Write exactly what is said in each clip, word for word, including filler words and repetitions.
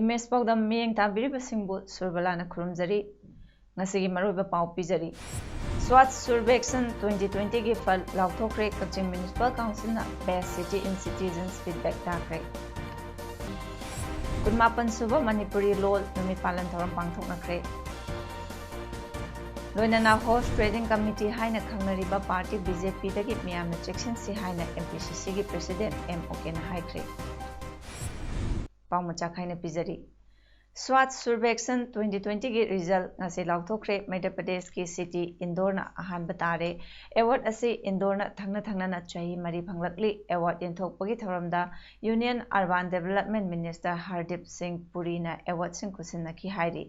Image ꯄꯥꯎꯗꯝ ꯃꯤꯠꯌꯦꯡ ꯇꯥꯕꯤꯔꯤꯕꯁꯤꯡꯕꯨ ꯁꯨꯔꯕꯂꯥꯅ ꯈꯨꯔꯨꯝꯖꯔꯤ꯫ ꯉꯁꯤꯒꯤ ꯃꯔꯨꯑꯣꯏꯕ ꯄꯥꯎ ꯄꯤꯖꯔꯤ꯫ ꯁ꯭ꯋꯥꯆ ꯁꯨꯔꯕꯦꯛꯁꯟ twenty twenty ꯒꯤ ꯐꯜ ꯂꯥꯎꯊꯣꯛꯈ꯭ꯔꯦ꯫ ꯀꯛꯆꯤꯡ ꯃ꯭ꯌꯨꯅꯤꯁꯤꯄꯥꯜ ꯀꯥꯎꯟꯁꯤꯜꯅ Best City in Citizens Feedback ꯊꯥꯈ꯭ꯔꯦ꯫ ꯀꯨꯟꯃꯥꯄꯟ ꯁꯨꯕ ꯃꯅꯤꯄꯨꯔꯤ ꯂꯣꯜ ꯅꯨꯃꯤꯠ ꯄꯥꯂꯟ ꯊꯧꯔꯝ ꯄꯥꯡꯊꯣꯛꯅꯈ꯭ꯔꯦ꯫ ꯂꯣꯏꯅꯅ Horse Trading Committee ꯍꯥꯏꯅ ꯈꯪꯅꯔꯤꯕ ꯄꯥꯔꯇꯤ BJP ꯗꯒꯤ ꯃꯤꯌꯥꯝꯅ ꯆꯦꯛꯁꯤꯟꯁꯤ ꯍꯥꯏꯅ MPCC ꯒꯤ president M OK ꯅ ꯍꯥꯏꯈ꯭ꯔꯦ꯫ ꯄꯥꯎ ꯃꯆꯥ ꯈꯥꯏꯅ ꯄꯤꯖꯔꯤ꯫ ꯁ꯭ꯋꯥꯆ ꯁꯨꯔꯕꯦꯛꯁꯟ twenty twenty ꯒꯤ result ꯉꯁꯤ ꯂꯥꯎꯊꯣꯛꯈ꯭ꯔꯦ꯫ ꯃꯙ꯭ꯌ ꯄ꯭ꯔꯗꯦꯁꯀꯤ city ꯏꯟꯗꯣꯔꯅ ꯑꯍꯥꯟꯕ ꯇꯥꯔꯦ꯫ Award ꯑꯁꯤ ꯏꯟꯗꯣꯔꯅ ꯊꯪꯅ ꯊꯪꯅꯅ ꯆꯍꯤ ꯃꯔꯤ ꯐꯪꯂꯛꯂꯤ꯫ Award ꯌꯦꯟꯊꯣꯛꯄꯒꯤ ꯊꯧꯔꯝꯗ Union Urban Development Minister Hardeep ꯁꯤꯡ ꯄꯨꯔꯤꯅ award ꯁꯤꯡ ꯈꯨꯠꯁꯤꯟꯅꯈꯤ ꯍꯥꯏꯔꯤ꯫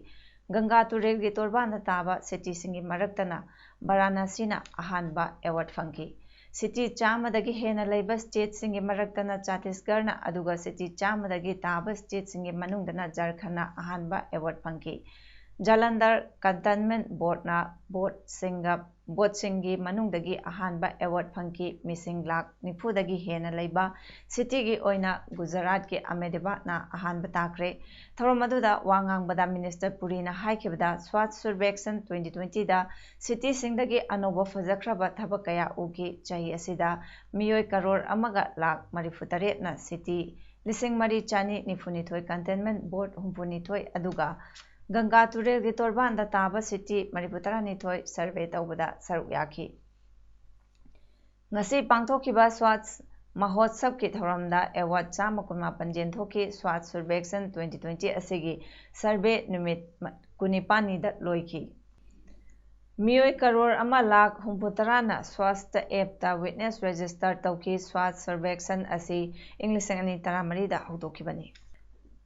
ꯒꯪꯒꯥ ꯇꯨꯔꯦꯜꯒꯤ ꯇꯣꯔꯕꯥꯟꯗ ꯇꯥꯕ city ꯁꯤꯡꯒꯤ ꯃꯔꯛꯇꯅ ꯚꯥꯔꯥꯅꯥꯁꯤꯅ ꯑꯍꯥꯟꯕ award ꯐꯪꯈꯤ꯫ City ꯆꯥꯝꯃꯗꯒꯤ ꯍꯦꯟꯅ ꯂꯩꯕ state ꯁꯤꯡꯒꯤ ꯃꯔꯛꯇꯅ ꯆꯇꯤꯁꯒꯔꯅ, ꯑꯗꯨꯒ city ꯆꯥꯝꯃꯗꯒꯤ ꯇꯥꯕ state ꯁꯤꯡꯒꯤ ꯃꯅꯨꯡꯗꯅ ꯖꯔꯈꯟꯅ ꯑꯍꯥꯟꯕ award ꯐꯪꯈꯤ꯫ ꯖꯂꯟꯙꯔ Cantonment Board ꯅ vote ꯁꯤꯡꯒ, vote ꯁꯤꯡꯒꯤ ꯃꯅꯨꯡꯗꯒꯤ ꯑꯍꯥꯟꯕ award ꯐꯪꯈꯤ꯫ ꯃꯤꯁꯤꯡ ꯂꯥꯈ ꯅꯤꯐꯨꯗꯒꯤ ꯍꯦꯟꯅ ꯂꯩꯕ city ꯒꯤ ꯑꯣꯏꯅ ꯒꯨꯖꯔꯥꯠꯀꯤ ꯑꯍꯃꯦꯗꯥꯕꯥꯗꯅ ꯑꯍꯥꯟꯕ ꯇꯥꯈ꯭ꯔꯦ꯫ ꯊꯧꯔꯝ ꯑꯗꯨꯗ ꯋꯥ ꯉꯥꯡꯕꯗ Minister ꯄꯨꯔꯤꯅ ꯍꯥꯏꯈꯤꯕꯗ, Swachh Survekshan twenty twenty ꯗ city ꯁꯤꯡꯗꯒꯤ ꯑꯅꯧꯕ ꯐꯖꯈ꯭ꯔꯕ ꯊꯕꯛ ꯀꯌꯥ ꯎꯈꯤ꯫ ꯆꯍꯤ ꯑꯁꯤꯗ ꯃꯤꯑꯣꯏ ꯀꯔꯣꯔ ꯑꯃꯒ ꯂꯥꯈ ꯃꯔꯤꯐꯨ ꯇꯔꯦꯠꯅ city ꯂꯤꯁꯤꯡ ꯃꯔꯤ ꯆꯅꯤ ꯅꯤꯐꯨ ꯅꯤꯊꯣꯏ, Cantonment Board ꯍꯨꯝꯐꯨ ꯅꯤꯊꯣꯏ, ꯑꯗꯨꯒ ꯒꯪꯒꯥ ꯇꯨꯔꯦꯜꯒꯤ ꯇꯣꯔꯕꯥꯟꯗ ꯇꯥꯕ city ꯃꯔꯤꯐꯨ ꯇꯔꯥꯅꯤꯊꯣꯏ survey ꯇꯧꯕꯗ ꯁꯔꯨꯛ ꯌꯥꯈꯤ꯫ ꯉꯁꯤ ꯄꯥꯡꯊꯣꯛꯈꯤꯕ Swachh Mahotsavꯀꯤ ꯊꯧꯔꯝꯗ award ꯆꯥꯝꯃ ꯀꯨꯟꯃꯥꯄꯟ ꯌꯦꯟꯊꯣꯛꯈꯤ꯫ Swachh Survekshan twenty twenty ꯑꯁꯤꯒꯤ survey ꯅꯨꯃꯤꯠ ꯃ-, ꯀꯨꯟꯅꯤꯄꯥꯟꯅꯤꯗ ꯂꯣꯏꯈꯤ꯫ ꯃꯤꯑꯣꯏ ꯀꯔꯣꯔ ꯑꯃ ꯂꯥꯈ ꯍꯨꯝꯐꯨ ꯇꯔꯥꯅ Swachh ꯑꯦꯞꯇ witness register ꯇꯧꯈꯤ꯫ Swachh Survekshan ꯑꯁꯤ ꯏꯪ ꯂꯤꯁꯤꯡ ꯑꯅꯤ ꯇꯔꯥꯃꯔꯤꯗ ꯍꯧꯗꯣꯛꯈꯤꯕꯅꯤ꯫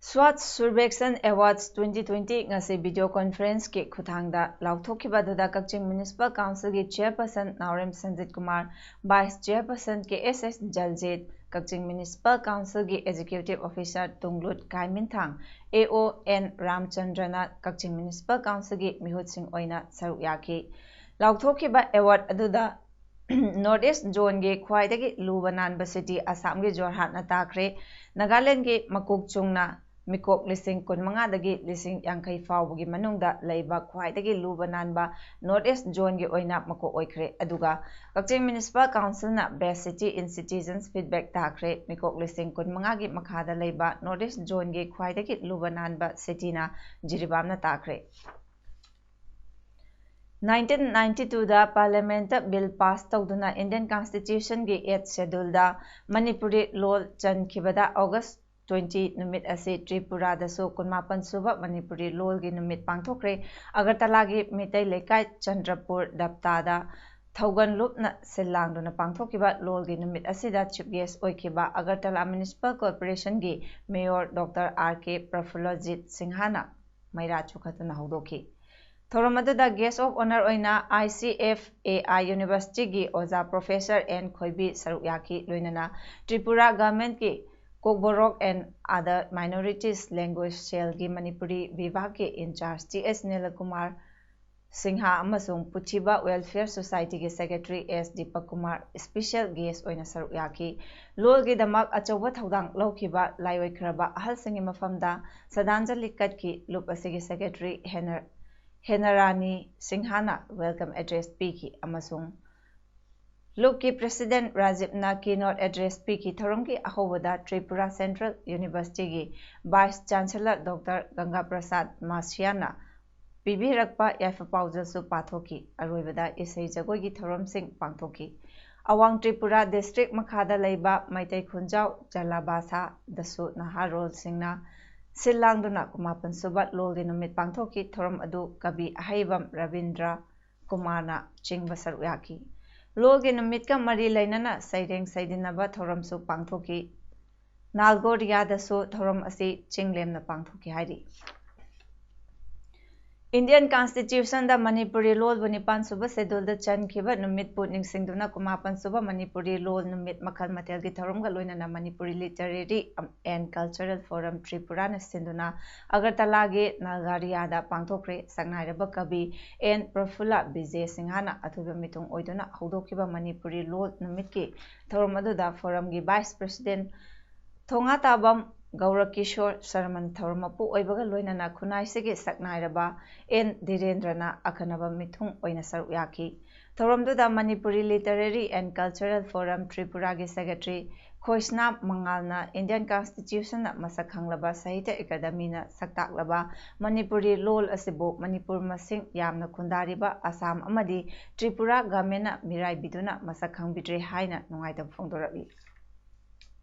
Swachh Survekshan Awards twenty twenty ꯉꯁꯤ video conference ꯀꯤ ꯈꯨꯠꯊꯥꯡꯗ ꯂꯥꯎꯊꯣꯛꯈꯤꯕ ꯑꯗꯨꯗ ꯀꯛꯆꯤꯡ Municipal Council ꯒꯤ Chairperson ꯅꯥꯎꯔꯦꯝ ꯁꯟꯖꯤꯠ ꯀꯨꯃꯥꯔ, Vice Chairperson ꯀꯦ ꯑꯦꯁ ꯑꯦꯁ ꯖꯜꯖꯤꯠ, ꯀꯛꯆꯤꯡ Municipal Council ꯒꯤ Executive Officer ꯇꯨꯡꯂꯨꯠ ꯀꯥꯏꯃꯤꯟꯊꯥꯡ, ꯑꯦ ꯑꯣ ꯑꯦꯟ ꯔꯥꯝꯆꯟꯗ꯭ꯔꯅ ꯀꯛꯆꯤꯡ Municipal Council ꯒꯤ ꯃꯤꯍꯨꯠꯁꯤꯡ ꯑꯣꯏꯅ ꯁꯔꯨꯛ ꯌꯥꯈꯤ꯫ ꯂꯥꯎꯊꯣꯛꯈꯤꯕ award ꯑꯗꯨꯗ North East Zone ꯒꯤ ꯈ꯭ꯋꯥꯏꯗꯒꯤ ꯂꯨꯕ ꯅꯥꯟꯕ city ꯑꯁꯥꯝꯒꯤ ꯖꯣꯔꯍꯥꯠꯅ ꯇꯥꯈ꯭ꯔꯦ꯫ ꯅꯥꯒꯥꯂꯦꯟꯒꯤ ꯃꯀꯣꯛ ꯆꯨꯡꯅ ꯃꯤꯀꯣꯛ ꯂꯤꯁꯤꯡ ꯀꯨꯟꯃꯉꯥꯗꯒꯤ ꯂꯤꯁꯤꯡ ꯌꯥꯡꯈꯩ ꯐꯥꯎꯕꯒꯤ ꯃꯅꯨꯡꯗ ꯂꯩꯕ ꯈ꯭ꯋꯥꯏꯗꯒꯤ ꯂꯨꯕ ꯅꯥꯟꯕ North East Zone ꯒꯤ ꯑꯣꯏꯅ ꯃꯀꯣꯛ ꯑꯣꯏꯈ꯭ꯔꯦ꯫ ꯑꯗꯨꯒ ꯀꯛꯆꯤꯡ Municipal Council ꯅ Best City in Citizens Feedback ꯇꯥꯈ꯭ꯔꯦ꯫ ꯃꯤꯀꯣꯛ ꯂꯤꯁꯤꯡ ꯀꯨꯟꯃꯉꯥꯒꯤ ꯃꯈꯥꯗ ꯂꯩꯕ North East Zone ꯒꯤ ꯈ꯭ꯋꯥꯏꯗꯒꯤ ꯂꯨꯕ ꯅꯥꯟꯕ city ꯅ ꯖꯤꯔꯤꯕꯥꯝꯅ ꯇꯥꯈ꯭ꯔꯦ꯫ Nineteen ninety two ꯗ Parliament ꯇ bill pass ꯇꯧꯗꯨꯅ Indian Constitution ꯒꯤ eighth schedule ꯗ ꯃꯅꯤꯄꯨꯔꯤ ꯂꯣꯜ ꯆꯟꯈꯤꯕꯗ August twenty ꯅꯨꯃꯤꯠ ꯑꯁꯤ ꯇ꯭ꯔꯤꯄꯨꯔꯥꯗꯁꯨ ꯀꯨꯟꯃꯥꯄꯟ ꯁꯨꯕ ꯃꯅꯤꯄꯨꯔꯤ ꯂꯣꯜꯒꯤ ꯅꯨꯃꯤꯠ ꯄꯥꯡꯊꯣꯛꯈ꯭ꯔꯦ꯫ ꯑꯒꯔꯇꯂꯥꯒꯤ ꯃꯤꯇꯩ ꯂꯩꯀꯥꯏ ꯆꯟꯗ꯭ꯔꯄꯨꯔ ꯗꯞꯇꯥꯗ ꯊꯧꯒꯟ ꯂꯨꯞꯅ ꯁꯤꯜ ꯂꯥꯡꯗꯨꯅ ꯄꯥꯡꯊꯣꯛꯈꯤꯕ ꯂꯣꯜꯒꯤ ꯅꯨꯃꯤꯠ ꯑꯁꯤꯗ chief guest ꯑꯣꯏꯈꯤꯕ ꯑꯒꯔꯇꯂꯥ Municipal Corporation ꯒꯤ Mayor Doctor R K ꯄ꯭ꯔꯐꯨꯜꯂꯖꯤꯠ ꯁꯤꯡꯍꯅ ꯃꯩꯔꯥ ꯆꯨꯈꯠꯇꯨꯅ ꯍꯧꯗꯣꯛꯈꯤ꯫ ꯊꯧꯔꯝ ꯑꯗꯨꯗ guest of honour ꯑꯣꯏꯅ I C F A I University ꯒꯤ ꯑꯣꯖꯥ Professor ꯑꯦꯟ ꯈꯣꯏꯕꯤ ꯁꯔꯨꯛ ꯌꯥꯈꯤ꯫ ꯂꯣꯏꯅꯅ Tripura Government ꯀꯤ Kokborok and Other Minorities Language Cell ꯒꯤ ꯃꯅꯤꯄꯨꯔꯤ ꯕꯤꯚꯥꯒꯀꯤ in charge ꯇꯤ ꯑꯦꯁ ꯅꯤꯂꯀꯨꯃꯥꯔ ꯁꯤꯡꯍ ꯑꯃꯁꯨꯡ ꯄꯨꯊꯤꯕ Welfare Society ꯒꯤ Secretary ꯑꯦꯁ ꯗꯤꯄꯛ ꯀꯨꯃꯥꯔ special guest ꯑꯣꯏꯅ ꯁꯔꯨꯛ ꯌꯥꯈꯤ꯫ ꯂꯣꯜꯒꯤꯗꯃꯛ ꯑꯆꯧꯕ ꯊꯧꯗꯥꯡ ꯂꯧꯈꯤꯕ ꯂꯥꯏꯑꯣꯏꯈ꯭ꯔꯕ ꯑꯍꯜꯁꯤꯡꯒꯤ ꯃꯐꯝꯗ ꯁ꯭ꯔꯗꯥꯟꯖꯂꯤ ꯀꯠꯈꯤ꯫ ꯂꯨꯞ ꯑꯁꯤꯒꯤ Secretary ꯍꯦꯅ-, ꯍꯦꯅꯔꯥꯅꯤ ꯁꯤꯡꯍꯅ welcome address ꯄꯤꯈꯤ ꯑꯃꯁꯨꯡ ꯂꯨꯞꯀꯤ President ꯔꯥꯖꯤꯕꯅ keynote address ꯄꯤꯈꯤ꯫ ꯊꯧꯔꯝꯒꯤ ꯑꯍꯧꯕꯗ Tripura Central University ꯒꯤ Vice Chancellor Doctor ꯒꯪꯒꯥ ꯄ꯭ꯔꯁꯥꯗ ꯃꯥꯁꯤꯌꯥꯅ ꯄꯤꯕꯤꯔꯛꯄ ꯌꯥꯏꯐ ꯄꯥꯎꯖꯦꯜꯁꯨ ꯄꯥꯊꯣꯛꯈꯤ꯫ ꯑꯔꯣꯏꯕꯗ ꯏꯁꯩ ꯖꯒꯣꯏꯒꯤ ꯊꯧꯔꯝꯁꯤꯡ ꯄꯥꯡꯊꯣꯛꯈꯤ꯫ ꯑꯋꯥꯡ ꯇ꯭ꯔꯤꯄꯨꯔꯥ district ꯃꯈꯥꯗ ꯂꯩꯕ ꯃꯩꯇꯩ ꯈꯨꯟꯖꯥꯎ ꯖꯂꯥꯕꯥꯁꯥꯗꯁꯨ ꯅꯍꯥꯔꯣꯜꯁꯤꯡꯅ ꯁꯤꯜ ꯂꯥꯡꯗꯨꯅ ꯀꯨꯟꯃꯥꯄꯟ ꯁꯨꯕ ꯂꯣꯜꯒꯤ ꯅꯨꯃꯤꯠ ꯄꯥꯡꯊꯣꯛꯈꯤ꯫ ꯊꯧꯔꯝ ꯑꯗꯨ ꯀꯕꯤ ꯑꯍꯩꯕꯝ ꯔꯕꯤꯟꯗ꯭ꯔ ꯀꯨꯃꯥꯔꯅ ꯆꯤꯡꯕ ꯁꯔꯨꯛ ꯌꯥꯈꯤ꯫ ꯂꯣꯜꯒꯤ ꯅꯨꯃꯤꯠꯀ ꯃꯔꯤ ꯂꯩꯅꯅ ꯁꯩꯔꯦꯡ ꯁꯩꯗꯤꯟꯅꯕ ꯊꯧꯔꯝꯁꯨ ꯄꯥꯡꯊꯣꯛꯈꯤ꯫ ꯅꯥꯜꯒꯣꯔꯤꯌꯥꯗꯁꯨ ꯊꯧꯔꯝ ꯑꯁꯤ ꯆꯤꯡ ꯂꯦꯝꯅ ꯄꯥꯡꯊꯣꯛꯈꯤ ꯍꯥꯏꯔꯤ꯫ Indian Constitutionꯗ ꯃꯅꯤꯄꯨꯔꯤ ꯂꯣꯜꯕꯨ ꯅꯤꯄꯥꯟ ꯁꯨꯕ Scheduleꯗ ꯆꯟꯈꯤꯕ ꯅꯨꯃꯤꯠꯄꯨ ꯅꯤꯡꯁꯤꯡꯗꯨꯅ ꯀꯨꯟꯃꯥꯄꯟ ꯁꯨꯕ ꯃꯅꯤꯄꯨꯔꯤ ꯂꯣꯜ ꯅꯨꯃꯤꯠ ꯃꯈꯜ ꯃꯊꯦꯜꯒꯤ ꯊꯧꯔꯝꯒ ꯂꯣꯏꯅꯅ Manipuri Literary and Cultural Forum Tripurana ꯁꯤꯟꯗꯨꯅ ꯑꯒꯔꯇꯂꯥꯒꯤ ꯅꯥꯜꯒꯥꯔꯤꯌꯥꯗ ꯄꯥꯡꯊꯣꯛꯈ꯭ꯔꯦ꯫ ꯁꯛꯅꯥꯏꯔꯕ ꯀꯕꯤ ꯑꯦꯟ ꯄ꯭ꯔꯐꯨꯜꯂ ꯕꯤꯖꯦ ꯁꯤꯡꯍꯅ ꯑꯊꯣꯏꯕ ꯃꯤꯊꯨꯡ ꯑꯣꯏꯗꯨꯅ ꯍꯧꯗꯣꯛꯈꯤꯕ ꯃꯅꯤꯄꯨꯔꯤ ꯂꯣꯜ ꯅꯨꯃꯤꯠꯀꯤ ꯊꯧꯔꯝ ꯑꯗꯨꯗ Forumꯒꯤ Vice President ꯊꯣꯉꯥꯇꯥꯕꯝ ꯒꯧꯔꯀꯤꯁꯣꯔ ꯁꯔꯃꯟ ꯊꯧꯔꯝ ꯃꯄꯨ ꯑꯣꯏꯕꯒ ꯂꯣꯏꯅꯅ ꯈꯨꯟꯅꯥꯏꯁꯤꯒꯤ ꯁꯛꯅꯥꯏꯔꯕ ꯑꯦꯟ ꯙꯤꯔꯦꯟꯗ꯭ꯔꯅ ꯑꯈꯟꯅꯕ ꯃꯤꯊꯨꯡ ꯑꯣꯏꯅ ꯁꯔꯨꯛ ꯌꯥꯈꯤ꯫ ꯊꯧꯔꯝꯗꯨꯗ Manipuri Literary and Cultural Forum Tripuraꯒꯤ Secretary ꯈꯣꯏꯁꯅꯥꯝ ꯃꯉꯥꯜꯅ Indian Constitutionꯅ ꯃꯁꯛ ꯈꯪꯂꯕ ꯁꯥꯍꯤꯇ꯭ꯌ ꯑꯦꯀꯥꯗꯃꯤꯅ ꯁꯛꯇꯥꯛꯂꯕ ꯃꯅꯤꯄꯨꯔꯤ ꯂꯣꯜ ꯑꯁꯤꯕꯨ ꯃꯅꯤꯄꯨꯔ ꯃꯁꯤꯡ ꯌꯥꯝꯅ ꯈꯨꯟꯗꯥꯔꯤꯕ ꯑꯁꯥꯝ ꯑꯃꯗꯤ ꯇ꯭ꯔꯤꯄꯨꯔꯥ ꯒꯃꯦꯟꯅ ꯃꯤꯔꯥꯏꯕꯤꯗꯨꯅ ꯃꯁꯛ ꯈꯪꯕꯤꯗ꯭ꯔꯦ ꯍꯥꯏꯅ ꯅꯨꯡꯉꯥꯏꯇꯕ ꯐꯣꯡꯗꯣꯔꯛꯂꯤ꯫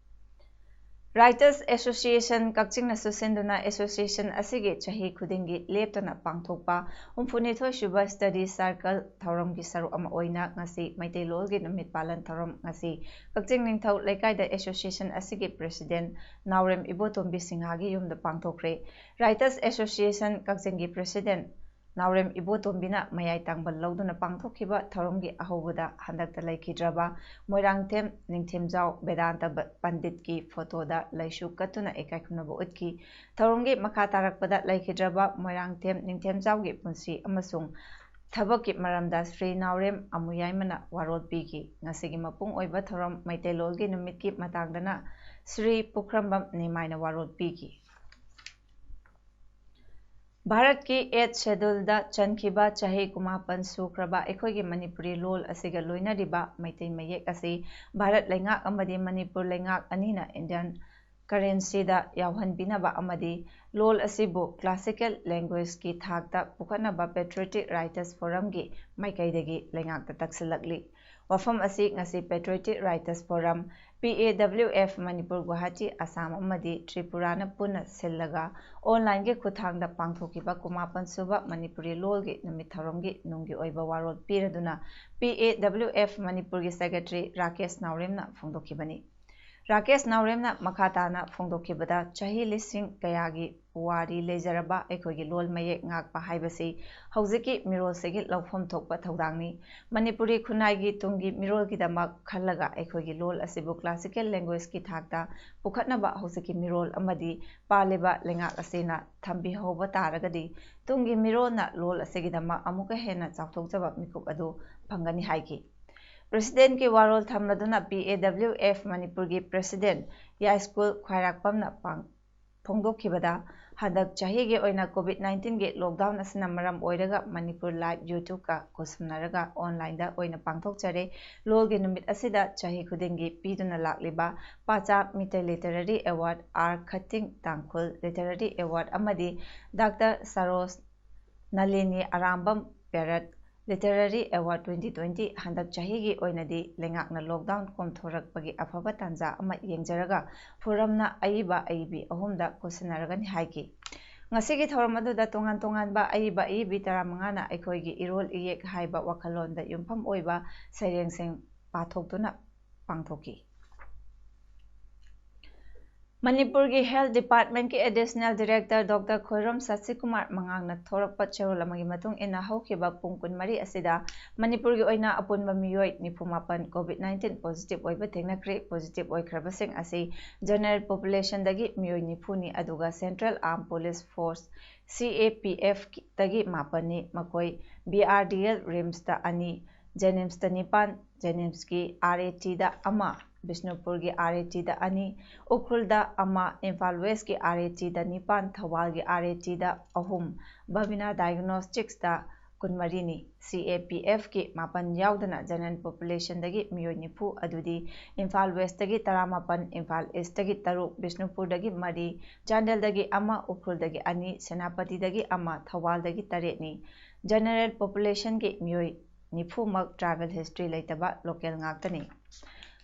Writers Association ꯀꯛꯆꯤꯡꯅꯁꯨ ꯁꯤꯟꯗꯨꯅ association ꯑꯁꯤꯒꯤ ꯆꯍꯤ ꯈꯨꯗꯤꯡꯒꯤ ꯂꯦꯞꯇꯅ ꯄꯥꯡꯊꯣꯛꯄ ꯍꯨꯝꯐꯨꯅꯤꯊꯣꯏ ꯁꯨꯕ Study Circle ꯊꯧꯔꯝꯒꯤ ꯁꯔꯨꯛ ꯑꯃ ꯑꯣꯏꯅ ꯉꯁꯤ ꯃꯩꯇꯩꯂꯣꯟꯒꯤ ꯅꯨꯃꯤꯠ ꯄꯥꯂꯟ ꯊꯧꯔꯝ ꯉꯁꯤ ꯀꯛꯆꯤꯡ ꯅꯤꯡꯊꯧ ꯂꯩꯀꯥꯏꯗ association ꯑꯁꯤꯒꯤ President ꯅꯥꯎꯔꯦꯝ ꯏꯕꯣꯇꯣꯝꯕꯤ ꯁꯤꯡꯍꯒꯤ ꯌꯨꯝꯗ ꯄꯥꯡꯊꯣꯛꯈ꯭ꯔꯦ꯫ Writers Association ꯀꯛꯆꯤꯡꯒꯤ President ꯅꯥꯎꯔꯦꯝ ꯏꯕꯣꯇꯣꯝꯕꯤꯅ ꯃꯌꯥꯏ ꯇꯥꯡꯕ ꯂꯧꯗꯨꯅ ꯄꯥꯡꯊꯣꯛꯈꯤꯕ ꯊꯧꯔꯝꯒꯤ ꯑꯍꯧꯕꯗ ꯍꯟꯗꯛꯇ ꯂꯩꯈꯤꯗ꯭ꯔꯕ ꯃꯣꯏꯔꯥꯡꯊꯦꯝ ꯅꯤꯡꯊꯦꯝꯖꯥꯎ ꯕꯦꯗꯥꯟꯇ ꯕ-, ꯄꯟꯗꯤꯠꯀꯤ photoꯗ ꯂꯩꯁꯨ ꯀꯠꯇꯨꯅ ꯏꯀꯥꯏ ꯈꯨꯝꯅꯕ ꯎꯠꯈꯤ꯫ ꯊꯧꯔꯝꯒꯤ ꯃꯈꯥ ꯇꯥꯔꯛꯄꯗ ꯂꯩꯈꯤꯗ꯭ꯔꯕ ꯃꯣꯏꯔꯥꯡꯊꯦꯝ ꯅꯤꯡꯊꯦꯝꯖꯥꯎꯒꯤ ꯄꯨꯟꯁꯤ ꯑꯃꯁꯨꯡ ꯊꯕꯛꯀꯤ ꯃꯔꯝꯗ ꯁ꯭ꯔꯤ ꯅꯥꯎꯔꯦꯝ ꯑꯃꯨꯌꯥꯏꯃꯅ ꯋꯥꯔꯣꯜ ꯄꯤꯈꯤ꯫ ꯉꯁꯤꯒꯤ ꯃꯄꯨꯡ ꯑꯣꯏꯕ ꯊꯧꯔꯝ ꯃꯩꯇꯩꯂꯣꯟꯒꯤ ꯅꯨꯃꯤꯠꯀꯤ ꯃꯇꯥꯡꯗꯅ ꯁ꯭ꯔꯤ ꯄꯨꯈ꯭ꯔꯝꯕꯝ ꯅꯤꯃꯥꯏꯅ ꯋꯥꯔꯣꯜ ꯄꯤꯈꯤ꯫ ꯚꯥꯔꯠꯀꯤ Eighth Scheduleꯗ ꯆꯟꯈꯤꯕ ꯆꯍꯤ ꯀꯨꯟꯃꯥꯄꯟ ꯁꯨꯈ꯭ꯔꯕ ꯑꯩꯈꯣꯏꯒꯤ ꯃꯅꯤꯄꯨꯔꯤ ꯂꯣꯜ ꯑꯁꯤꯒ ꯂꯣꯏꯅꯔꯤꯕ ꯃꯩꯇꯩ ꯃꯌꯦꯛ ꯑꯁꯤ ꯚꯥꯔꯠ ꯂꯩꯉꯥꯛ ꯑꯃꯗꯤ ꯃꯅꯤꯄꯨꯔ ꯂꯩꯉꯥꯛ ꯑꯅꯤꯅ Indian currencyꯗ ꯌꯥꯎꯍꯟꯕꯤꯅꯕ ꯑꯃꯗꯤ ꯂꯣꯜ ꯑꯁꯤꯕꯨ classical languageꯀꯤ ꯊꯥꯛꯇ ꯄꯨꯈꯠꯅꯕ Patriotic Writers Forumꯒꯤ ꯃꯥꯏꯀꯩꯗꯒꯤ ꯂꯩꯉꯥꯛꯇ ꯇꯛꯁꯤꯜꯂꯛꯂꯤ꯫ ꯋꯥꯐꯝ ꯑꯁꯤ ꯉꯁꯤ Patriotic Writers Forum, P A W F, Manipur, Guwahati, Assam ꯑꯃꯗꯤ ꯇ꯭ꯔꯤꯄꯨꯔꯥꯅ ꯄꯨꯟꯅ ꯁꯤꯜꯂꯒ onlineꯒꯤ ꯈꯨꯠꯊꯥꯡꯗ ꯄꯥꯡꯊꯣꯛꯈꯤꯕ ꯀꯨꯟꯃꯥꯄꯟ ꯁꯨꯕ ꯃꯅꯤꯄꯨꯔꯤ ꯂꯣꯜꯒꯤ ꯅꯨꯃꯤꯠ ꯊꯧꯔꯝꯒꯤ ꯅꯨꯡꯒꯤ ꯑꯣꯏꯕ ꯋꯥꯔꯣꯜ ꯄꯤꯔꯗꯨꯅ P A W F ꯃꯅꯤꯄꯨꯔꯒꯤ Secretary ꯔꯥꯀꯦꯁ ꯅꯥꯎꯔꯦꯝꯅ ꯐꯣꯡꯗꯣꯛꯈꯤꯕꯅꯤ꯫ ꯔꯥꯀꯦꯁ ꯅꯥꯎꯔꯦꯝꯅ ꯃꯈꯥ ꯇꯥꯅ ꯐꯣꯡꯗꯣꯛꯈꯤꯕꯗ, ꯆꯍꯤ ꯂꯤꯁꯤꯡ ꯀꯌꯥꯒꯤ ꯄꯨꯋꯥꯔꯤ ꯂꯩꯖꯔꯕ ꯑꯩꯈꯣꯏꯒꯤ ꯂꯣꯜ ꯃꯌꯦꯛ ꯉꯥꯛꯄ ꯍꯥꯏꯕꯁꯤ ꯍꯧꯖꯤꯛꯀꯤ ꯃꯤꯔꯣꯜꯁꯤꯒꯤ ꯂꯧꯐꯝ ꯊꯣꯛꯄ ꯊꯧꯗꯥꯡꯅꯤ꯫ ꯃꯅꯤꯄꯨꯔꯤ ꯈꯨꯟꯅꯥꯏꯒꯤ ꯇꯨꯡꯒꯤ ꯃꯤꯔꯣꯜꯒꯤꯗꯃꯛ ꯈꯜꯂꯒ ꯑꯩꯈꯣꯏꯒꯤ ꯂꯣꯜ ꯑꯁꯤꯕꯨ classical languageꯀꯤ ꯊꯥꯛꯇ ꯄꯨꯈꯠꯅꯕ ꯍꯧꯖꯤꯛꯀꯤ ꯃꯤꯔꯣꯜ ꯑꯃꯗꯤ ꯄꯥꯜꯂꯤꯕ ꯂꯩꯉꯥꯛ ꯑꯁꯤꯅ ꯊꯝꯕꯤꯍꯧꯕ ꯇꯥꯔꯒꯗꯤ, ꯇꯨꯡꯒꯤ ꯃꯤꯔꯣꯜꯅ ꯂꯣꯜ ꯑꯁꯤꯒꯤꯗꯃꯛ ꯑꯃꯨꯛꯀ ꯍꯦꯟꯅ ꯆꯥꯎꯊꯣꯛꯆꯕ ꯃꯤꯀꯨꯞ ꯑꯗꯨ ꯐꯪꯒꯅꯤ ꯍꯥꯏꯈꯤ꯫ Presidentꯀꯤ ꯋꯥꯔꯣꯜ ꯊꯝꯂꯗꯨꯅ P A W F ꯃꯅꯤꯄꯨꯔꯒꯤ President ꯌꯥꯏꯁ꯭ꯀꯨꯜ ꯈ꯭ꯋꯥꯏꯔꯥꯛꯄꯝꯅ ꯄꯥꯡ-, ꯐꯣꯡꯗꯣꯛꯈꯤꯕꯗ, ꯍꯟꯗꯛ ꯆꯍꯤꯒꯤ ꯑꯣꯏꯅ COVID nineteenꯒꯤ lockdown ꯑꯁꯤꯅ ꯃꯔꯝ ꯑꯣꯏꯔꯒ ꯃꯅꯤꯄꯨꯔ Live YouTubeꯀ ꯈꯨꯠꯁꯝꯅꯔꯒ onlineꯗ ꯑꯣꯏꯅ ꯄꯥꯡꯊꯣꯛꯆꯔꯦ꯫ ꯂꯣꯜꯒꯤ ꯅꯨꯃꯤꯠ ꯑꯁꯤꯗ ꯆꯍꯤ ꯈꯨꯗꯤꯡꯒꯤ ꯄꯤꯗꯨꯅ ꯂꯥꯛꯂꯤꯕ ꯄꯥꯆꯥ ꯃꯤꯇꯩ Literary Award, R ꯈꯇꯤꯡ ꯇꯥꯡꯈꯨꯜ Literary Award ꯑꯃꯗꯤ Doctor ꯁꯔꯣꯖ ꯅꯂꯤꯅꯤ Arambam Parrot Literary Award twenty twenty ꯍꯟꯗꯛ ꯆꯍꯤꯒꯤ ꯑꯣꯏꯅꯗꯤ ꯂꯩꯉꯥꯛꯅ lockdown ꯀꯣꯝꯊꯣꯔꯛꯄꯒꯤ ꯑꯐꯕ ꯇꯥꯟꯖꯥ ꯑꯃ ꯌꯦꯡꯖꯔꯒ ꯐꯣꯔꯝꯅ ꯑꯏꯕ ꯑꯏꯕꯤ ꯑꯍꯨꯝꯗ ꯈꯨꯠꯁꯤꯟꯅꯔꯒꯅꯤ ꯍꯥꯏꯈꯤ꯫ ꯉꯁꯤꯒꯤ ꯊꯧꯔꯝ ꯑꯗꯨꯗ ꯇꯣꯉꯥꯟ ꯇꯣꯉꯥꯟꯕ ꯑꯏꯕ ꯑꯏꯕꯤ ꯇꯔꯥꯃꯉꯥꯅ ꯑꯩꯈꯣꯏꯒꯤ ꯏꯔꯣꯜ ꯏꯌꯦꯛ ꯍꯥꯏꯕ ꯋꯥꯈꯜꯂꯣꯟꯗ ꯌꯨꯝꯐꯝ ꯑꯣꯏꯕ ꯁꯩꯔꯦꯡꯁꯤꯡ ꯄꯥꯊꯣꯛꯇꯨꯅ ꯄꯥꯡꯊꯣꯛꯈꯤ꯫ ꯃꯅꯤꯄꯨꯔꯒꯤ Health Departmentꯀꯤ Additional Director Doctor Khoirom ꯁꯁꯤꯀꯨꯃꯥꯔ ꯃꯉꯥꯡꯅ ꯊꯣꯔꯛꯄ ꯆꯦꯔꯣꯜ ꯑꯃꯒꯤ ꯃꯇꯨꯡ ꯏꯟꯅ, ꯍꯧꯈꯤꯕ ꯄꯨꯡ ꯀꯨꯟꯃꯔꯤ ꯑꯁꯤꯗ ꯃꯅꯤꯄꯨꯔꯒꯤ ꯑꯣꯏꯅ ꯑꯄꯨꯟꯕ ꯃꯤꯑꯣꯏ ꯅꯤꯐꯨ ꯃꯥꯄꯟ COVID nineteen positive ꯑꯣꯏꯕ ꯊꯦꯡꯅꯈ꯭ꯔꯦ꯫ Positive ꯑꯣꯏꯈ꯭ꯔꯕꯁꯤꯡ ꯑꯁꯤ general populationꯗꯒꯤ ꯃꯤꯑꯣꯏ ꯅꯤꯐꯨꯅꯤ, ꯑꯗꯨꯒ Central Armed Police Force, C A P Fꯇꯒꯤ ꯃꯥꯄꯟꯅꯤ꯫ ꯃꯈꯣꯏ B R D L, RIMSꯇ ꯑꯅꯤ, JNIMSꯇ ꯅꯤꯄꯥꯟ, JNIMSꯀꯤ RATꯗ ꯑꯃ, ꯕꯤꯁꯅꯨꯄꯨꯔꯒꯤ RATꯗ ꯑꯅꯤ, ꯎꯈ꯭ꯔꯨꯜꯗ ꯑꯃ, ꯏꯝꯐꯥꯜ Westꯀꯤ RATꯗ ꯅꯤꯄꯥꯟ, ꯊꯧꯕꯥꯜꯒꯤ RATꯗ ꯑꯍꯨꯝ, ꯕꯕꯤꯅꯥ Diagnosticsꯇ ꯀꯨꯟꯃꯔꯤꯅꯤ꯫ C A P Fꯀꯤ ꯃꯥꯄꯟ ꯌꯥꯎꯗꯅ general populationꯗꯒꯤ ꯃꯤꯑꯣꯏ ꯅꯤꯐꯨ, ꯑꯗꯨꯗꯤ ꯏꯝꯐꯥꯜ Westꯇꯒꯤ ꯇꯔꯥꯃꯥꯄꯟ, ꯏꯝꯐꯥꯜ Eastꯇꯒꯤ ꯇꯔꯨꯛ, ꯕꯤꯁꯅꯨꯄꯨꯔꯗꯒꯤ ꯃꯔꯤ, ꯆꯥꯟꯗꯦꯜꯗꯒꯤ ꯑꯃ, ꯎꯈ꯭ꯔꯨꯜꯗꯒꯤ ꯑꯅꯤ, ꯁꯦꯅꯥꯄꯇꯤꯗꯒꯤ ꯑꯃ, ꯊꯧꯕꯥꯜꯗꯒꯤ ꯇꯔꯦꯠꯅꯤ꯫ General populationꯒꯤ ꯃꯤꯑꯣꯏ ꯅꯤꯐꯨꯃꯛ travel history ꯂꯩꯇꯕ local ꯉꯥꯛꯇꯅꯤ꯫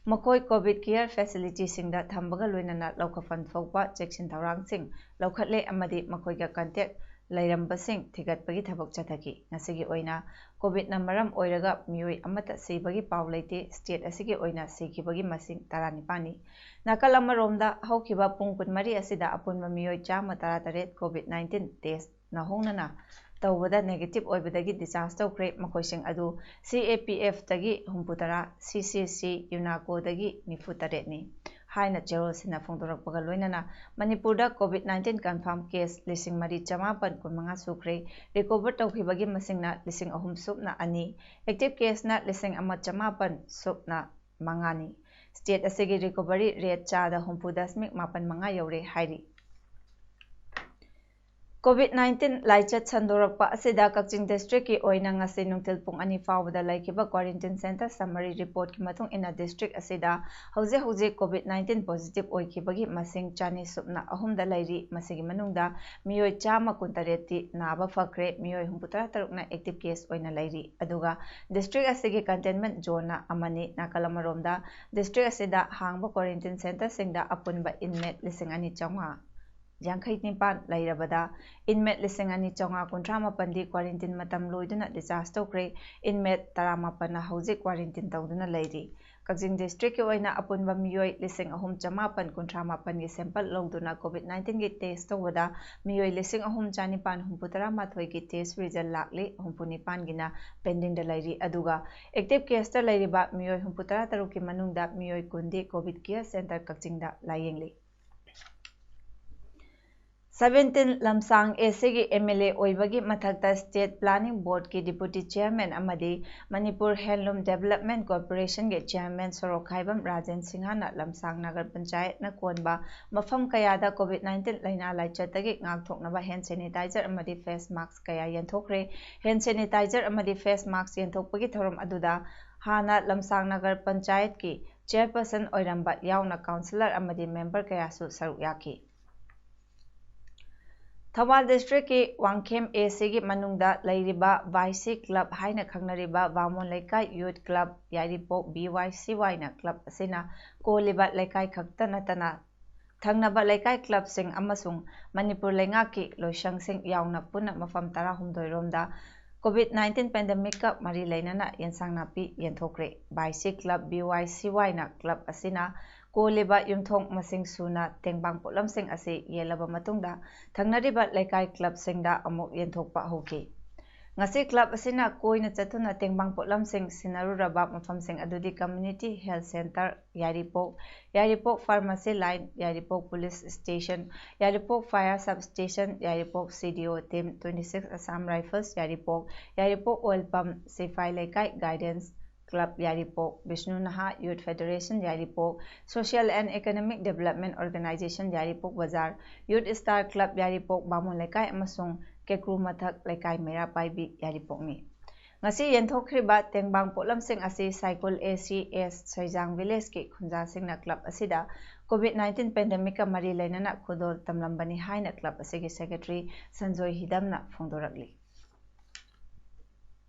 ꯃꯈꯣꯏ COVID care facilityꯁꯤꯡꯗ ꯊꯝꯕꯒ ꯂꯣꯏꯅꯅ ꯂꯧꯈꯠꯐꯝ ꯊꯣꯛꯄ ꯆꯦꯛꯁꯤꯟ ꯊꯧꯔꯥꯡꯁꯤꯡ ꯂꯧꯈꯠꯂꯦ ꯑꯃꯗꯤ ꯃꯈꯣꯏꯒ contact ꯂꯩꯔꯝꯕꯁꯤꯡ ꯊꯤꯒꯠꯄꯒꯤ ꯊꯕꯛ ꯆꯠꯊꯈꯤ꯫ ꯉꯁꯤꯒꯤ ꯑꯣꯏꯅ ꯀꯣꯚꯤꯗꯅ ꯃꯔꯝ ꯑꯣꯏꯔꯒ ꯃꯤꯑꯣꯏ ꯑꯃꯠꯇ ꯁꯤꯕꯒꯤ ꯄꯥꯎ ꯂꯩꯇꯦ꯫ ꯁ꯭ꯇꯦꯠ ꯑꯁꯤꯒꯤ ꯑꯣꯏꯅ ꯁꯤꯈꯤꯕꯒꯤ ꯃꯁꯤꯡ ꯇꯔꯥꯅꯤꯄꯥꯟꯅꯤ꯫ ꯅꯥꯀꯜ ꯑꯃꯔꯣꯝꯗ, ꯍꯧꯈꯤꯕ ꯄꯨꯡ ꯀꯨꯟꯃꯔꯤ ꯑꯁꯤꯗ ꯑꯄꯨꯟꯕ ꯃꯤꯑꯣꯏ ꯆꯥꯝꯃ ꯇꯔꯥꯇꯔꯦꯠ ꯀꯣꯚꯤꯗ ꯅꯥꯏꯟꯇꯤꯟ ꯇꯦꯁ ꯅꯧꯍꯧꯅꯅ ꯇꯧꯕꯗ ꯅꯦꯒꯦꯇꯤꯚ ꯑꯣꯏꯕꯗꯒꯤ ꯗꯤꯁꯆꯥꯔꯖ ꯇꯧꯈ꯭ꯔꯦ꯫ ꯃꯈꯣꯏꯁꯤꯡ ꯑꯗꯨ ꯁꯤ ꯑꯦ ꯄꯤ ꯑꯦꯐꯇꯒꯤ ꯍꯨꯝꯐꯨꯇꯔꯥ, ꯁꯤ ꯁꯤ ꯁꯤ ꯌꯨꯅꯥꯀꯣꯗꯒꯤ ꯅꯤꯐꯨꯇꯔꯦꯠꯅꯤ ꯍꯥꯏꯅ ꯆꯦꯔꯣꯜꯁꯤꯡꯅ ꯐꯣꯡꯗꯣꯔꯛꯄꯒ ꯂꯣꯏꯅꯅ ꯃꯅꯤꯄꯨꯔꯗ ꯀꯣꯚꯤꯗ ꯅꯥꯏꯟꯇꯤꯟ ꯀꯟꯐꯥꯔꯝ ꯀꯦꯁ ꯂꯤꯁꯤꯡ ꯃꯔꯤ ꯆꯃꯥꯄꯟ ꯀꯨꯟꯃꯉꯥ ꯁꯨꯈ꯭ꯔꯦ꯫ ꯔꯤꯀꯣꯚꯔ ꯇꯧꯈꯤꯕꯒꯤ ꯃꯁꯤꯡꯅ ꯂꯤꯁꯤꯡ ꯑꯍꯨꯝ ꯁꯨꯞꯅ ꯑꯅꯤ, ꯑꯦꯛꯇꯤꯚ ꯀꯦꯁꯅ ꯂꯤꯁꯤꯡ ꯑꯃ ꯆꯃꯥꯄꯟ ꯁꯨꯞꯅ ꯃꯉꯥꯅꯤ꯫ ꯁ꯭ꯇꯦꯠ ꯑꯁꯤꯒꯤ ꯔꯤꯀꯣꯚꯔꯤ ꯔꯦꯠ ꯆꯥꯗ ꯍꯨꯝꯐꯨ ꯗꯁꯃꯤꯛ ꯃꯥꯄꯟ ꯃꯉꯥ ꯌꯧꯔꯦ ꯍꯥꯏꯔꯤ꯫ ꯀꯣꯚꯤꯗ ꯅꯥꯏꯟꯇꯤꯟ ꯂꯥꯏꯆꯠ ꯁꯟꯗꯣꯔꯛꯄ ꯑꯁꯤꯗ ꯀꯛꯆꯤꯡ ꯗꯤꯁꯇ꯭ꯔꯤꯛꯀꯤ ꯑꯣꯏꯅ ꯉꯁꯤ ꯅꯨꯡꯊꯤꯜ ꯄꯨꯡ ꯑꯅꯤ ꯐꯥꯎꯕꯗ ꯂꯩꯈꯤꯕ ꯀ꯭ꯋꯥꯔꯦꯟꯇꯤꯟ ꯁꯦꯟꯇꯔ ꯁꯝꯃꯔꯤ ꯔꯤꯄꯣꯔꯠꯀꯤ ꯃꯇꯨꯡ ꯏꯟꯅ ꯗꯤꯁꯇ꯭ꯔꯤꯛ ꯑꯁꯤꯗ ꯍꯧꯖꯤꯛ ꯍꯧꯖꯤꯛ ꯀꯣꯚꯤꯗ ꯅꯥꯏꯟꯇꯤꯟ ꯄꯣꯖꯤꯇꯤꯚ ꯑꯣꯏꯈꯤꯕꯒꯤ ꯃꯁꯤꯡ ꯆꯥꯅꯤ ꯁꯨꯞꯅ ꯑꯍꯨꯝꯗ ꯂꯩꯔꯤ꯫ ꯃꯁꯤꯒꯤ ꯃꯅꯨꯡꯗ ꯃꯤꯑꯣꯏ ꯆꯥꯝꯃ ꯀꯨꯟꯇꯔꯦꯠꯇꯤ ꯅꯥꯕ ꯐꯈ꯭ꯔꯦ, ꯃꯤꯑꯣꯏ ꯍꯨꯝꯐꯨꯇꯔꯥ ꯇꯔꯨꯛꯅ ꯑꯦꯛꯇꯤꯚ ꯀꯦꯁ ꯑꯣꯏꯅ ꯂꯩꯔꯤ꯫ ꯑꯗꯨꯒ ꯗꯤꯁꯇ꯭ꯔꯤꯛ ꯑꯁꯤꯒꯤ ꯀꯟꯇꯦꯟꯃꯦꯟꯠ ꯖꯣꯟꯅ ꯑꯃꯅꯤ꯫ ꯅꯥꯀꯜ ꯑꯃꯔꯣꯝꯗ, ꯗꯤꯁꯇ꯭ꯔꯤꯛ ꯑꯁꯤꯗ ꯍꯥꯡꯕ ꯀ꯭ꯋꯥꯔꯦꯟꯇꯤꯟ ꯁꯦꯟꯇꯔꯁꯤꯡꯗ ꯑꯄꯨꯟꯕ ꯏꯟꯃꯦꯠ ꯂꯤꯁꯤꯡ ꯑꯅꯤ ꯆꯥꯝꯃꯉꯥ ꯌꯥꯡꯈꯩ ꯅꯤꯄꯥꯟ ꯂꯩꯔꯕꯗ, ꯏꯟꯃꯦꯠ ꯂꯤꯁꯤꯡ ꯑꯅꯤ ꯆꯥꯝꯃꯉꯥ ꯀꯨꯟꯊ꯭ꯔꯥ ꯃꯥꯄꯟꯗꯤ ꯀ꯭ꯋꯥꯔꯦꯟꯇꯤꯟ ꯃꯇꯝ ꯂꯣꯏꯗꯨꯅ ꯗꯤꯁꯆꯥꯔꯖ ꯇꯧꯈ꯭ꯔꯦ꯫ ꯏꯟꯃꯦꯠ ꯇꯔꯥꯃꯥꯄꯟꯅ ꯍꯧꯖꯤꯛ ꯀ꯭ꯋꯥꯔꯦꯟꯇꯤꯟ ꯇꯧꯗꯨꯅ ꯂꯩꯔꯤ꯫ ꯀꯛꯆꯤꯡ ꯗꯤꯁꯇ꯭ꯔꯤꯛꯀꯤ ꯑꯣꯏꯅ ꯑꯄꯨꯟꯕ ꯃꯤꯑꯣꯏ ꯂꯤꯁꯤꯡ ꯑꯍꯨꯝ ꯆꯃꯥꯄꯟ ꯀꯨꯟꯊ꯭ꯔꯥ ꯃꯥꯄꯟꯒꯤ ꯁꯦꯝꯄꯜ ꯂꯧꯗꯨꯅ ꯀꯣꯚꯤꯗ ꯅꯥꯏꯟꯇꯤꯟꯒꯤ ꯇꯦꯁ ꯇꯧꯕꯗ ꯃꯤꯑꯣꯏ ꯂꯤꯁꯤꯡ ꯑꯍꯨꯝ ꯆꯥꯅꯤꯄꯥꯟ ꯍꯨꯝꯐꯨꯇꯔꯥ ꯃꯥꯊꯣꯏꯒꯤ ꯇꯦꯁ ꯔꯤꯖꯜ ꯂꯥꯛꯂꯤ꯫ ꯍꯨꯝꯐꯨ ꯅꯤꯄꯥꯟꯒꯤꯅ ꯄꯦꯟꯗꯤꯡꯗ ꯂꯩꯔꯤ꯫ ꯑꯗꯨꯒ ꯑꯦꯛꯇꯤꯚ ꯀꯦꯁꯇ ꯂꯩꯔꯤꯕ ꯃꯤꯑꯣꯏ ꯍꯨꯝꯐꯨꯇꯔꯥ ꯇꯔꯨꯛꯀꯤ ꯃꯅꯨꯡꯗ ꯃꯤꯑꯣꯏ ꯀꯨꯟꯗꯤ ꯀꯣꯚꯤꯗ ꯀꯤꯌꯔ ꯁꯦꯟꯇꯔ ꯀꯛꯆꯤꯡꯗ ꯂꯥꯌꯦꯡꯂꯤ꯫ ꯁꯚꯦꯟꯇꯤꯟ ꯂꯝꯁꯥꯡ ꯑꯦ ꯁꯤꯒꯤ ꯑꯦꯝ ꯑꯦꯜ ꯑꯦ ꯑꯣꯏꯕꯒꯤ ꯃꯊꯛꯇ ꯁ꯭ꯇꯦꯠ ꯄ꯭ꯂꯥꯅꯤꯡ ꯕꯣꯔꯗꯀꯤ ꯗꯤꯄꯨꯇꯤ ꯆꯤꯌꯔꯃꯦꯟ ꯑꯃꯗꯤ ꯃꯅꯤꯄꯨꯔ ꯍꯦꯟꯂꯨꯝ ꯗꯦꯕꯂꯞꯃꯦꯟꯠ ꯀꯣꯔꯄꯣꯔꯦꯁꯟꯒꯤ ꯆꯤꯌꯔꯃꯦꯟ ꯁꯣꯔꯣꯛꯈꯥꯏꯕꯝ ꯔꯥꯖꯦꯟ ꯁꯤꯡꯍꯅ ꯂꯝꯁꯥꯡ ꯅꯒꯔ ꯄꯟꯆꯥꯌꯠꯅ ꯀꯣꯟꯕ ꯃꯐꯝ ꯀꯌꯥꯗ ꯀꯣꯚꯤꯗ ꯅꯥꯏꯟꯇꯤꯟ ꯂꯥꯏꯅꯥ ꯂꯥꯏꯆꯠꯇꯒꯤ ꯉꯥꯛꯊꯣꯛꯅꯕ ꯍꯦꯟ ꯁꯦꯅꯤꯇꯥꯏꯖꯔ ꯑꯃꯗꯤ ꯐꯦꯁ ꯃꯥꯛꯁ ꯀꯌꯥ ꯌꯦꯟꯊꯣꯛꯈ꯭ꯔꯦ꯫ ꯍꯦꯟ ꯁꯦꯅꯤꯇꯥꯏꯖꯔ ꯑꯃꯗꯤ ꯐꯦꯁ ꯃꯥꯛꯁ ꯌꯦꯟꯊꯣꯛꯄꯒꯤ ꯊꯧꯔꯝ ꯑꯗꯨꯗ ꯍꯥꯟꯅ ꯂꯝꯁꯥꯡ ꯅꯒꯔ ꯄꯟꯆꯥꯌꯠꯀꯤ ꯆꯤꯌꯔꯄꯔꯁꯟ ꯑꯣꯏꯔꯝꯕ ꯌꯥꯎꯅ ꯀꯥꯎꯟꯁꯤꯂꯔ ꯑꯃꯗꯤ ꯃꯦꯝꯕꯔ ꯀꯌꯥꯁꯨ ꯁꯔꯨꯛ ꯌꯥꯈꯤ꯫ ꯊꯧꯕꯥꯜ ꯗꯤꯁꯇ꯭ꯔꯤꯛꯀꯤ ꯋꯥꯡꯈꯦꯝ ꯑꯦ ꯁꯤꯒꯤ ꯃꯅꯨꯡꯗ ꯂꯩꯔꯤꯕ ꯋꯥꯏ ꯁꯤ ꯀ꯭ꯂꯕ ꯍꯥꯏꯅ ꯈꯪꯅꯔꯤꯕ ꯕꯥꯃꯣꯟ ꯂꯩꯀꯥꯏ ꯌꯨꯠ ꯀ꯭ꯂꯕ ꯌꯥꯏꯔꯤꯄꯣꯛ ꯕꯤ ꯋꯥꯏ ꯁꯤ ꯋꯥꯏꯅ ꯀ꯭ꯂꯕ ꯑꯁꯤꯅ ꯀꯣꯜꯂꯤꯕ ꯂꯩꯀꯥꯏ ꯈꯛꯇ ꯅꯠꯇꯅ ꯊꯪꯅꯕ ꯂꯩꯀꯥꯏ ꯀ꯭ꯂꯕꯁꯤꯡ ꯑꯃꯁꯨꯡ ꯃꯅꯤꯄꯨꯔ ꯂꯩꯉꯥꯛꯀꯤ ꯂꯣꯏꯁꯪꯁꯤꯡ ꯌꯥꯎꯅ ꯄꯨꯟꯅ ꯃꯐꯝ ꯇꯔꯥꯍꯨꯝꯗꯣꯏ ꯔꯣꯝꯗ ꯀꯣꯚꯤꯗ ꯅꯥꯏꯟꯇꯤꯟ ꯄꯦꯟꯗꯦꯃꯤꯛꯀ ꯃꯔꯤ ꯂꯩꯅꯅ ꯌꯦꯟꯁꯥꯡ ꯅꯥꯄꯤ ꯌꯦꯟꯊꯣꯛꯈ꯭ꯔꯦ꯫ ꯕꯥꯏꯁꯤ ꯀ꯭ꯂꯕ, ꯕꯤ ꯋꯥꯏ ꯁꯤ ꯋꯥꯏꯅ ꯀ꯭ꯂꯕ ꯑꯁꯤꯅ ꯀꯣꯜꯂꯤꯕ ꯌꯨꯝꯊꯣꯡ ꯃꯁꯤꯡ ꯁꯨꯅ ꯇꯦꯡꯕꯥꯡ ꯄꯣꯠꯂꯝꯁꯤꯡ ꯑꯁꯤ ꯌꯦꯜꯂꯕ ꯃꯇꯨꯡꯗ ꯊꯪꯅꯔꯤꯕ ꯂꯩꯀꯥꯏ ꯀ꯭ꯂꯕꯁꯤꯡꯗ ꯑꯃꯨꯛ ꯌꯦꯟꯊꯣꯛꯄ ꯍꯧꯈꯤ꯫ ꯉꯁꯤ ꯀ꯭ꯂꯕ ꯑꯁꯤꯅ ꯀꯣꯏꯅ ꯆꯠꯇꯨꯅ ꯇꯦꯡꯕꯥꯡ ꯄꯣꯠꯂꯝꯁꯤꯡ ꯁꯤꯟꯅꯔꯨꯔꯕ ꯃꯐꯝꯁꯤꯡ ꯑꯗꯨꯗꯤ Community Health Centre, ꯌꯥꯏꯔꯤꯄꯣꯛ, ꯌꯥꯏꯔꯤꯄꯣꯛ Pharmacy Line, ꯌꯥꯏꯔꯤꯄꯣꯛ Police Station, ꯌꯥꯏꯔꯤꯄꯣꯛ Fire Sub Station, ꯌꯥꯏꯔꯤꯄꯣꯛ C D O Team twenty six, Assam Rifles, ꯌꯥꯏꯔꯤꯄꯣꯛ, ꯌꯥꯏꯔꯤꯄꯣꯛ Oil Pump, ꯁꯤꯐꯥꯏ ꯂꯩꯀꯥꯏ Guidance Club ꯌꯥꯏꯔꯤꯄꯣꯛ, ꯕꯤꯁꯅꯨ ꯅꯍꯥ Youth Federation Yairipok, Social and Economic Development Organisation ꯌꯥꯏꯔꯤꯄꯣꯛ ꯕꯖꯥꯔ, Youth Star Club ꯌꯥꯏꯔꯤꯄꯣꯛ, ꯕꯥꯃꯣꯟ ꯂꯩꯀꯥꯏ ꯑꯃꯁꯨꯡ ꯀꯦꯀ꯭ꯔꯨ ꯃꯊꯛ ꯂꯩꯀꯥꯏ ꯃꯩꯔꯥ ꯄꯥꯏꯕꯤ ꯌꯥꯏꯔꯤꯄꯣꯛꯅꯤ꯫ ꯉꯁꯤ ꯌꯦꯟꯊꯣꯛꯈ꯭ꯔꯤꯕ ꯇꯦꯡꯕꯥꯡ ꯄꯣꯠꯂꯝꯁꯤꯡ ꯑꯁꯤ ꯁꯥꯏꯀꯨꯜ A C S ꯁꯣꯏꯖꯥꯡ ꯚꯤꯂꯦꯖꯀꯤ ꯈꯨꯟꯖꯥꯁꯤꯡꯅ ꯀ꯭ꯂꯕ ꯑꯁꯤꯗ ꯀꯣꯚꯤꯗ ꯅꯥꯏꯟꯇꯤꯟ ꯄꯦꯟꯗꯦꯃꯤꯛꯀ ꯃꯔꯤ ꯂꯩꯅꯅ ꯈꯨꯗꯣꯜ ꯇꯝꯂꯝꯕꯅꯤ ꯍꯥꯏꯅ ꯀ꯭ꯂꯕ ꯑꯁꯤꯒꯤ ꯁꯦꯀ꯭ꯔꯦꯇꯔꯤ ꯁꯟꯖꯣꯏ ꯍꯤꯗꯝꯅ ꯐꯣꯡꯗꯣꯔꯛꯂꯤ꯫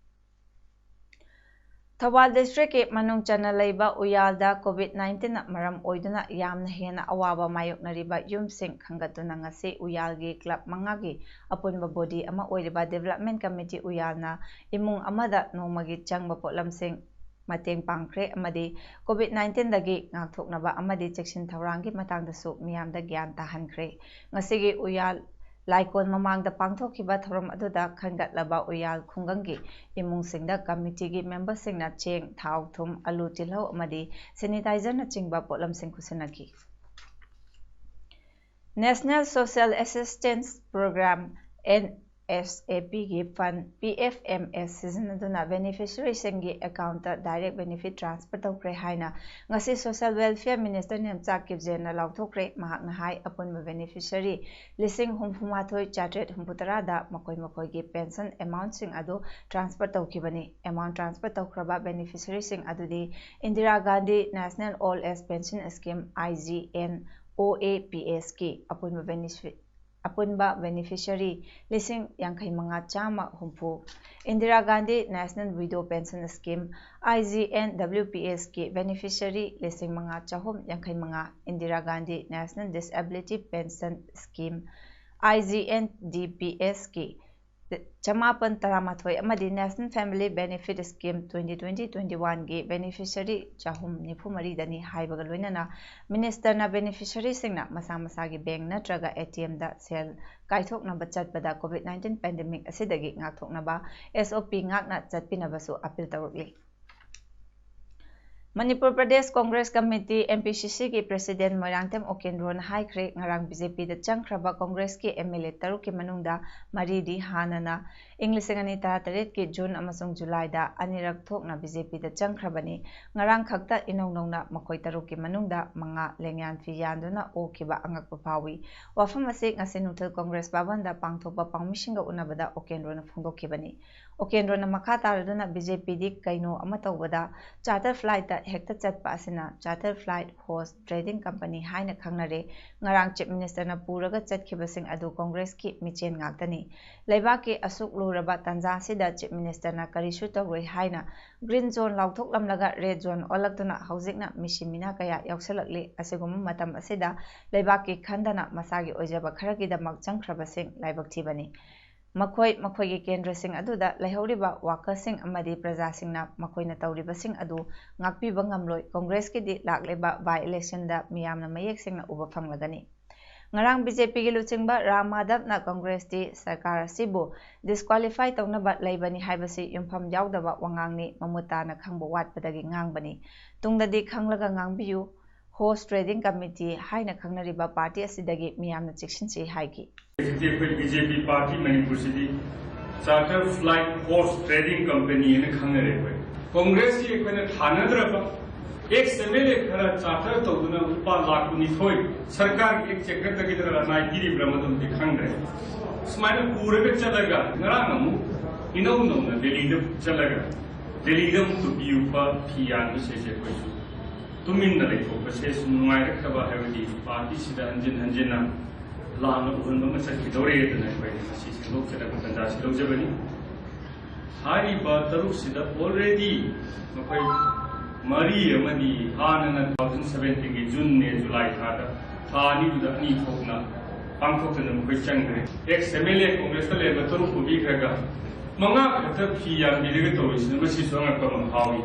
ꯊꯧꯕꯥꯜ ꯗꯤꯁꯇ꯭ꯔꯤꯛꯀꯤ ꯃꯅꯨꯡ ꯆꯟꯅ ꯂꯩꯕ ꯎꯌꯥꯜꯗ ꯀꯣꯚꯤꯗ ꯅꯥꯏꯟꯇꯤꯟꯅ ꯃꯔꯝ ꯑꯣꯏꯗꯨꯅ ꯌꯥꯝꯅ ꯍꯦꯟꯅ ꯑꯋꯥꯕ ꯃꯥꯌꯣꯛꯅꯔꯤꯕ ꯌꯨꯝꯁꯤꯡ ꯈꯟꯒꯠꯇꯨꯅ ꯉꯁꯤ ꯎꯌꯥꯜꯒꯤ ꯀ꯭ꯂꯕ ꯃꯉꯥꯒꯤ ꯑꯄꯨꯟꯕ ꯕꯣꯗꯤ ꯑꯃ ꯑꯣꯏꯔꯤꯕ ꯗꯤꯕꯦꯂꯞꯃꯦꯟ ꯀꯃꯤꯇꯤ ꯎꯌꯥꯜꯅ ꯏꯃꯨꯡ ꯑꯃꯗ ꯅꯣꯡꯃꯒꯤ ꯆꯪꯕ ꯄꯣꯠꯂꯝꯁꯤꯡ ꯃꯇꯦꯡ ꯄꯥꯡꯈ꯭ꯔꯦ ꯑꯃꯗꯤ ꯀꯣꯚꯤꯗ ꯅꯥꯏꯟꯇꯤꯟꯗꯒꯤ ꯉꯥꯛꯊꯣꯛꯅꯕ ꯑꯃꯗꯤ ꯆꯦꯛꯁꯤꯟ ꯊꯧꯔꯥꯡꯒꯤ ꯃꯇꯥꯡꯗꯁꯨ ꯃꯤꯌꯥꯝꯗ ꯒ꯭ꯌꯥꯟ ꯇꯥꯍꯟꯈ꯭ꯔꯦ꯫ ꯉꯁꯤꯒꯤ ꯎꯌꯥꯜ ꯂꯥꯏꯀꯣꯟ ꯃꯃꯥꯡꯗ ꯄꯥꯡꯊꯣꯛꯈꯤꯕ ꯊꯧꯔꯝ ꯑꯗꯨꯗ ꯈꯟꯒꯠꯂꯕ ꯎꯌꯥꯜ ꯈꯨꯡꯒꯪꯒꯤ ꯏꯃꯨꯡꯁꯤꯡꯗ ꯀꯃꯤꯇꯤꯒꯤ ꯃꯦꯝꯕꯔꯁꯤꯡꯅ ꯆꯦꯡ, ꯊꯥꯎ, ꯊꯨꯝ, ꯑꯂꯨ, ꯇꯤꯜꯍꯧ ꯑꯃꯗꯤ ꯁꯦꯅꯤꯇꯥꯏꯖꯔꯅꯆꯤꯡꯕ ꯄꯣꯠꯂꯝꯁꯤꯡ ꯈꯨꯠꯁꯤꯟꯅꯈꯤ꯫ National Social Assistance Program, N S A P ꯒꯤ fund P F M S ꯁꯤꯖꯤꯟꯅꯗꯨꯅ ꯕꯦꯅꯤꯐꯤꯁꯔꯤꯁꯤꯡꯒꯤ ꯑꯦꯀꯥꯎꯟꯇ ꯗꯥꯏꯔꯦꯛ ꯕꯦꯅꯤꯐꯤꯠ ꯇ꯭ꯔꯥꯟꯁꯐꯔ ꯇꯧꯈ꯭ꯔꯦ ꯍꯥꯏꯅ ꯉꯁꯤ ꯁꯣꯁꯤꯌꯦꯜ ꯋꯦꯜꯐꯤꯌꯔ ꯃꯤꯅꯤꯁꯇꯔ ꯅꯦꯝꯆꯥ ꯀꯤꯞꯖꯦꯟꯅ ꯂꯥꯎꯊꯣꯛꯈ꯭ꯔꯦ꯫ ꯃꯍꯥꯛꯅ ꯍꯥꯏ, ꯑꯄꯨꯟꯕ ꯕꯦꯅꯤꯐꯤꯁꯔꯤ ꯂꯤꯁꯤꯡ ꯍꯨꯝꯐꯨ ꯃꯥꯊꯣꯏ ꯆꯥꯇ꯭ꯔꯦꯠ ꯍꯨꯝꯐꯨ ꯇꯔꯥꯗ ꯃꯈꯣꯏ ꯃꯈꯣꯏꯒꯤ ꯄꯦꯟꯁꯟ ꯑꯦꯃꯥꯎꯟꯁꯤꯡ ꯑꯗꯨ ꯇ꯭ꯔꯥꯟꯁꯐꯔ ꯇꯧꯈꯤꯕꯅꯤ꯫ ꯑꯦꯃꯥꯎꯟ ꯇ꯭ꯔꯥꯟꯁꯐꯔ ꯇꯧꯈ꯭ꯔꯕ ꯕꯦꯅꯤꯐꯤꯁꯔꯤꯁꯤꯡ ꯑꯗꯨꯗꯤ Indira Gandhi national old age pension scheme, I G N O A P S ꯀꯤ ꯑꯄꯨꯟꯕ ꯕꯦꯅꯤꯐꯤ-, ꯑꯄꯨꯟꯕ ꯕꯦꯅꯤꯐꯤꯁꯔꯤ ꯂꯤꯁꯤꯡ ꯌꯥꯡꯈꯩ ꯃꯉꯥ ꯆꯥꯝꯃ ꯍꯨꯝꯐꯨ, Indira Gandhi national widow pension scheme, I G N W P S ꯀꯤ ꯕꯦꯅꯤꯐꯤꯁꯔꯤ ꯂꯤꯁꯤꯡ ꯃꯉꯥ ꯆꯍꯨꯝ ꯌꯥꯡꯈꯩ ꯃꯉꯥ, Indira Gandhi national disability pension scheme, I G N D P S ꯀꯤ ꯆꯃꯥꯄꯟ ꯇꯔꯥꯃꯥꯊꯣꯏ ꯑꯃꯗꯤ National Family Benefit Scheme twenty twenty twenty one ꯒꯤ beneficiary ꯆꯍꯨꯝ ꯅꯤꯐꯨ ꯃꯔꯤꯗꯅꯤ ꯍꯥꯏꯕꯒ ꯂꯣꯏꯅꯅ, ministerꯅ beneficiaryꯁꯤꯡꯅ ꯃꯁꯥ ꯃꯁꯥꯒꯤ bank ꯅꯠꯇ꯭ꯔꯒ ATMꯗ ꯁꯦꯜ ꯀꯥꯏꯊꯣꯛꯅꯕ ꯆꯠꯄꯗ COVID nineteen pandemic ꯑꯁꯤꯗꯒꯤ ꯉꯥꯛꯊꯣꯛꯅꯕ SOP ꯉꯥꯛꯅ ꯆꯠꯄꯤꯅꯕꯁꯨ appeal ꯇꯧꯔꯛꯂꯤ꯫ ꯃꯅꯤꯄꯨꯔ ꯄ꯭ꯔꯗꯦꯁ ꯀꯣꯡꯒ꯭ꯔꯦꯁ ꯀꯃꯤꯇꯤ, MPCCꯒꯤ president ꯃꯣꯏꯔꯥꯡꯊꯦꯝ ꯎꯀꯦꯟꯗ꯭ꯔꯣꯅ ꯍꯥꯏꯈ꯭ꯔꯦ, ꯉꯔꯥꯡ BJPꯗ ꯆꯪꯈ꯭ꯔꯕ ꯀꯣꯡꯒ꯭ꯔꯦꯁꯀꯤ MLA ꯇꯔꯨꯛꯀꯤ ꯃꯅꯨꯡꯗ ꯃꯔꯤꯗꯤ ꯍꯥꯟꯅꯅ ꯏꯪ ꯂꯤꯁꯤꯡ ꯑꯅꯤ ꯇꯔꯥꯇꯔꯦꯠꯀꯤ ꯖꯨꯟ ꯑꯃꯁꯨꯡ ꯖꯨꯂꯥꯏꯗ ꯑꯅꯤꯔꯛ ꯊꯣꯛꯅ BJPꯗ ꯆꯪꯈ꯭ꯔꯕꯅꯤ꯫ ꯉꯔꯥꯡ ꯈꯛꯇ ꯏꯅꯧ ꯅꯧꯅ ꯃꯈꯣꯏ ꯇꯔꯨꯛꯀꯤ ꯃꯅꯨꯡꯗ ꯃꯉꯥ ꯂꯦꯡꯌꯥꯟ ꯐꯤ ꯌꯥꯟꯗꯨꯅ ꯑꯣꯛꯈꯤꯕ ꯑꯉꯛꯄ ꯐꯥꯎꯏ꯫ ꯋꯥꯐꯝ ꯑꯁꯤ ꯉꯁꯤ ꯅꯨꯡꯊꯤꯜ ꯀꯣꯡꯒ꯭ꯔꯦꯁ ꯚꯕꯟꯗ ꯄꯥꯡꯊꯣꯛꯄ ꯄꯥꯎꯃꯤꯁꯤꯡꯒ ꯎꯅꯕꯗ ꯎꯀꯦꯟꯗ꯭ꯔꯣꯅ ꯐꯣꯡꯗꯣꯛꯈꯤꯕꯅꯤ꯫ ꯎꯀꯦꯟꯗ꯭ꯔꯣꯅ ꯃꯈꯥ ꯇꯥꯔꯗꯨꯅ, BJPꯗꯤ ꯀꯩꯅꯣ ꯑꯃ ꯇꯧꯕꯗ charter flightꯇ ꯍꯦꯛꯇ ꯆꯠꯄ ꯑꯁꯤꯅ charter flight host trading company ꯍꯥꯏꯅ ꯈꯪꯅꯔꯦ꯫ ꯉꯔꯥꯡ Chief Ministerꯅ ꯄꯨꯔꯒ ꯆꯠꯈꯤꯕꯁꯤꯡ ꯑꯗꯨ ꯀꯣꯡꯒ꯭ꯔꯦꯁꯀꯤ ꯃꯤꯆꯦꯟ ꯉꯥꯛꯇꯅꯤ꯫ ꯂꯩꯕꯥꯛꯀꯤ ꯑꯁꯨꯛ ꯂꯨꯔꯕ ꯇꯥꯟꯖꯥ ꯑꯁꯤꯗ Chief Ministerꯅ ꯀꯔꯤꯁꯨ ꯇꯧꯔꯣꯏ ꯍꯥꯏꯅ green zone ꯂꯥꯎꯊꯣꯛꯂꯝꯂꯒ red zone ꯑꯣꯜꯂꯛꯇꯨꯅ ꯍꯧꯖꯤꯛꯅ ꯃꯤꯁꯤ ꯃꯤꯅꯥ ꯀꯌꯥ ꯌꯥꯎꯁꯜꯂꯛꯂꯤ꯫ ꯑꯁꯤꯒꯨꯝꯕ ꯃꯇꯝ ꯑꯁꯤꯗ ꯂꯩꯕꯥꯛꯀꯤ ꯈꯟꯗꯅ ꯃꯁꯥꯒꯤ ꯑꯣꯏꯖꯕ ꯈꯔꯒꯤꯗꯃꯛ ꯆꯪꯈ꯭ꯔꯕꯁꯤꯡ ꯂꯥꯏꯕꯛ ꯊꯤꯕꯅꯤ꯫ ꯃꯈꯣꯏ ꯃꯈꯣꯏꯒꯤ ꯀꯦꯟꯗ꯭ꯔꯁꯤꯡ ꯑꯗꯨꯗ ꯂꯩꯍꯧꯔꯤꯕ workerꯁꯤꯡ ꯑꯃꯗꯤ ꯄ꯭ꯔꯖꯥꯁꯤꯡꯅ ꯃꯈꯣꯏꯅ ꯇꯧꯔꯤꯕꯁꯤꯡ ꯑꯗꯨ ꯉꯥꯛꯄꯤꯕ ꯉꯝꯂꯣꯏ꯫ ꯀꯣꯡꯒ꯭ꯔꯦꯁꯀꯤꯗꯤ ꯂꯥꯛꯂꯤꯕ by electionꯗ ꯃꯤꯌꯥꯝꯅ ꯃꯌꯦꯛ ꯁꯦꯡꯅ ꯎꯕ ꯐꯪꯂꯒꯅꯤ꯫ ꯉꯔꯥꯡ BJPꯒꯤ ꯂꯨꯆꯤꯡꯕ ꯔꯥꯝ ꯃꯥꯙꯕꯅ ꯀꯣꯡꯒ꯭ꯔꯦꯁꯇꯤ ꯁꯔꯀꯥꯔ ꯑꯁꯤꯕꯨ disqualify ꯇꯧꯅꯕ ꯂꯩꯕꯅꯤ ꯍꯥꯏꯕꯁꯤ ꯌꯨꯝꯐꯝ ꯌꯥꯎꯗꯕ ꯋꯥꯉꯥꯡꯅꯤ, ꯃꯃꯨꯠ ꯇꯥꯅ ꯈꯪꯕ ꯋꯥꯠꯄꯗꯒꯤ ꯉꯥꯡꯕꯅꯤ꯫ ꯇꯨꯡꯗꯗꯤ ꯈꯪꯂꯒ ꯉꯥꯡꯕꯤꯌꯨ꯫ Host Trading Committee ꯍꯥꯏꯅ ꯈꯪꯅꯔꯤꯕ party ꯑꯁꯤꯗꯒꯤ ꯃꯤꯌꯥꯝꯅ ꯆꯦꯛꯁꯤꯟꯁꯤ ꯍꯥꯏꯈꯤ꯫ ꯍꯧꯖꯤꯛꯇꯤ ꯑꯩꯈꯣꯏ BJP party ꯃꯅꯤꯄꯨꯔꯁꯤꯗꯤ charter flight host trading company ꯍꯥꯏꯅ ꯈꯪꯅꯔꯦ꯫ ꯑꯩꯈꯣꯏ ꯀꯣꯡꯒ꯭ꯔꯦꯁꯀꯤ ꯑꯩꯈꯣꯏꯅ ꯊꯥꯅꯗ꯭ꯔꯕ ex MLA ꯈꯔ charter ꯇꯧꯗꯨꯅ ꯂꯨꯄꯥ ꯂꯥꯈ ꯀꯨꯟꯅꯤꯊꯣꯏ ꯁꯔꯀꯥꯔꯒꯤ exchequerꯗꯒꯤ ꯅꯥꯏꯕꯤꯔꯤꯕ꯭ꯔꯥ ꯃꯗꯨꯃꯗꯤ ꯈꯪꯗ꯭ꯔꯦ꯫ ꯁꯨꯃꯥꯏꯅ ꯄꯨꯔꯒ ꯆꯠꯂꯒ ꯉꯔꯥꯡ ꯑꯃꯨꯛ ꯏꯅꯧ ꯅꯧꯅ ꯗꯦꯜꯂꯤꯗ ꯆꯠꯂꯒ ꯗꯦꯜꯂꯤꯗ ꯑꯃꯨꯛ ꯇꯨꯄꯤ ꯎꯞꯄ ꯐꯤ ꯌꯥꯟꯕꯁꯦ ꯑꯩꯈꯣꯏꯁꯨ ꯇꯨꯃꯤꯟꯅ ꯂꯩꯊꯣꯛꯄꯁꯦ ꯁꯨꯝ ꯅꯨꯡꯉꯥꯏꯔꯛꯇꯕ, ꯍꯥꯏꯕꯗꯤ partyꯁꯤꯗ ꯍꯟꯖꯤꯟ ꯍꯟꯖꯤꯟꯅ ꯂꯥꯟꯅ ꯎꯍꯟꯕ ꯑꯃ ꯆꯠꯈꯤꯗꯧꯔꯦ ꯑꯗꯨꯅ ꯑꯩꯈꯣꯏ ꯉꯁꯤ ꯁꯦꯝꯗꯣꯛꯆꯔꯒ ꯇꯥꯟꯖꯥꯁꯤ ꯂꯧꯖꯕꯅꯤ꯫ ꯍꯥꯏꯔꯤꯕ ꯇꯔꯨꯛꯁꯤꯗ already ꯃꯈꯣꯏ ꯃꯔꯤ ꯑꯃꯗꯤ ꯍꯥꯟꯅꯅ two thousand seventeenꯒꯤ Juneꯅꯦ July ꯊꯥꯗ, ꯊꯥ ꯑꯅꯤꯗꯨꯗ ꯑꯅꯤ ꯊꯣꯛꯅ ꯄꯥꯡꯊꯣꯛꯇꯅ ꯃꯈꯣꯏ ꯆꯪꯈ꯭ꯔꯦ꯫ ꯑꯦꯛꯁ ꯑꯦꯝ ꯑꯦꯜ ꯑꯦ ꯀꯣꯡꯒ꯭ꯔꯦꯁꯇ ꯂꯩꯔꯝꯕ ꯇꯔꯨꯛ ꯄꯨꯕꯤꯈ꯭ꯔꯒ ꯃꯉꯥ ꯈꯛꯇ ꯐꯤ ꯌꯥꯟꯕꯤꯔꯒ ꯇꯧꯔꯤꯁꯤꯅ ꯃꯁꯤꯁꯨ ꯑꯉꯛꯄ ꯑꯃ ꯐꯥꯎꯏ꯫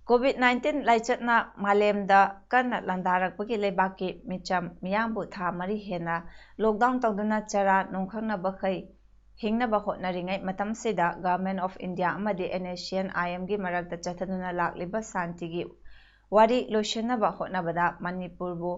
ꯀꯣꯚꯤꯗ ꯅꯥꯏꯟꯇꯤꯟ ꯂꯥꯏꯆꯠꯅ ꯃꯥꯂꯦꯝꯗ ꯀꯟꯅ ꯂꯥꯟꯗꯥꯔꯛꯄꯒꯤ ꯂꯩꯕꯥꯛꯀꯤ ꯃꯤꯆꯝ ꯃꯤꯌꯥꯝꯕꯨ ꯊꯥ ꯃꯔꯤ ꯍꯦꯟꯅ ꯂꯣꯛꯗꯥꯎꯟ ꯇꯧꯗꯨꯅ ꯆꯔꯥ ꯅꯨꯡꯈꯪꯅꯕꯈꯩ ꯍꯤꯡꯅꯕ ꯍꯣꯠꯅꯔꯤꯉꯩ ꯃꯇꯝꯁꯤꯗ Government of India ꯑꯃꯗꯤ NSCN-IM-ꯒꯤ ꯃꯔꯛꯇ ꯆꯠꯊꯗꯨꯅ ꯂꯥꯛꯂꯤꯕ ꯁꯥꯟꯇꯤꯒꯤ ꯋꯥꯔꯤ ꯂꯣꯏꯁꯤꯟꯅꯕ ꯍꯣꯠꯅꯕꯗ ꯃꯅꯤꯄꯨꯔꯕꯨ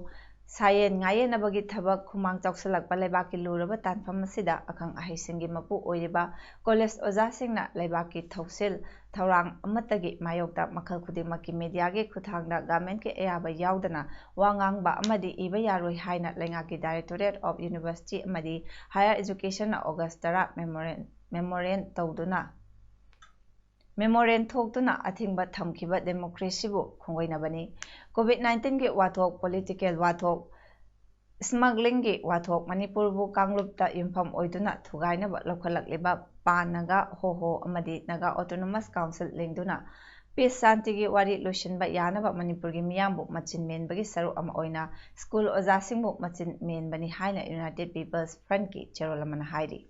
ꯁꯥꯌꯦꯟ ꯉꯥꯌꯦꯟꯅꯕꯒꯤ ꯊꯕꯛ ꯈꯨꯃꯥꯡ ꯆꯥꯎꯁꯤꯜꯂꯛꯄ ꯂꯩꯕꯥꯛꯀꯤ ꯂꯨꯔꯕ ꯇꯥꯟꯐꯝ ꯑꯁꯤꯗ ꯑꯈꯪ ꯑꯍꯩꯁꯤꯡꯒꯤ ꯃꯄꯨ ꯑꯣꯏꯔꯤꯕ ꯀꯣꯂꯦꯖ ꯑꯣꯖꯥꯁꯤꯡꯅ ꯂꯩꯕꯥꯛꯀꯤ ꯊꯧꯁꯤꯜ ꯊꯧꯔꯥꯡ ꯑꯃꯠꯇꯒꯤ ꯃꯥꯌꯣꯛꯇ ꯃꯈꯜ ꯈꯨꯗꯤꯡꯃꯛꯀꯤ ꯃꯤꯗꯤꯌꯥꯒꯤ ꯈꯨꯠꯊꯥꯡꯗ ꯒꯚꯔꯟꯃꯦꯟꯠꯀꯤ ꯑꯌꯥꯕ ꯌꯥꯎꯗꯅ ꯋꯥ ꯉꯥꯡꯕ ꯑꯃꯗꯤ ꯏꯕ ꯌꯥꯔꯣꯏ ꯍꯥꯏꯅ ꯂꯩꯉꯥꯛꯀꯤ Directorate of University ꯑꯃꯗꯤ Higher Education-ꯅ ꯑꯣꯒꯁ ꯇꯔꯥ ꯃꯦꯃꯣꯔꯦꯟ ꯃꯦꯃꯣꯔꯦꯟ ꯇꯧꯗꯨꯅ ꯃꯦꯃꯣꯔꯦꯟ ꯊꯣꯛꯇꯨꯅ ꯑꯊꯤꯡꯕ ꯊꯝꯈꯤꯕ ꯗꯦꯃꯣꯀ꯭ꯔꯦꯁꯤꯕꯨ ꯈꯣꯡꯒꯣꯏꯅꯕꯅꯤ꯫ ꯀꯣꯚꯤꯗ ꯅꯥꯏꯟꯇꯤꯟꯒꯤ ꯋꯥꯊꯣꯛ, ꯄꯣꯂꯤꯇꯤꯀꯦꯜ ꯋꯥꯊꯣꯛ, ꯁ꯭ꯃꯒ꯭ꯂꯤꯡꯒꯤ ꯋꯥꯊꯣꯛ, ꯃꯅꯤꯄꯨꯔꯕꯨ ꯀꯥꯡꯂꯨꯞꯇ ꯌꯨꯝꯐꯝ ꯑꯣꯏꯗꯨꯅ ꯊꯨꯒꯥꯏꯅꯕ ꯂꯧꯈꯠꯂꯛꯂꯤꯕ ꯄꯥꯟ ꯅꯥꯒꯥ, ꯍꯣꯍꯣ ꯑꯃꯗꯤ ꯅꯥꯒꯥ ꯑꯣꯇꯣꯅꯣꯃꯁ ꯀꯥꯎꯟꯁꯤꯜ ꯂꯤꯡꯗꯨꯅ ꯄꯤꯁ ꯁꯥꯟꯇꯤꯒꯤ ꯋꯥꯔꯤ ꯂꯣꯏꯁꯤꯟꯕ ꯌꯥꯅꯕ ꯃꯅꯤꯄꯨꯔꯒꯤ ꯃꯤꯌꯥꯝꯕꯨ ꯃꯆꯤꯟ ꯃꯦꯟꯕꯒꯤ ꯁꯔꯨꯛ ꯑꯃ ꯑꯣꯏꯅ ꯁ꯭ꯀꯨꯜ ꯑꯣꯖꯥꯁꯤꯡꯕꯨ ꯃꯆꯤꯟ ꯃꯦꯟꯕꯅꯤ ꯍꯥꯏꯅ United People's Front-ꯀꯤ ꯆꯦꯔꯣꯜ ꯑꯃꯅ ꯍꯥꯏꯔꯤ꯫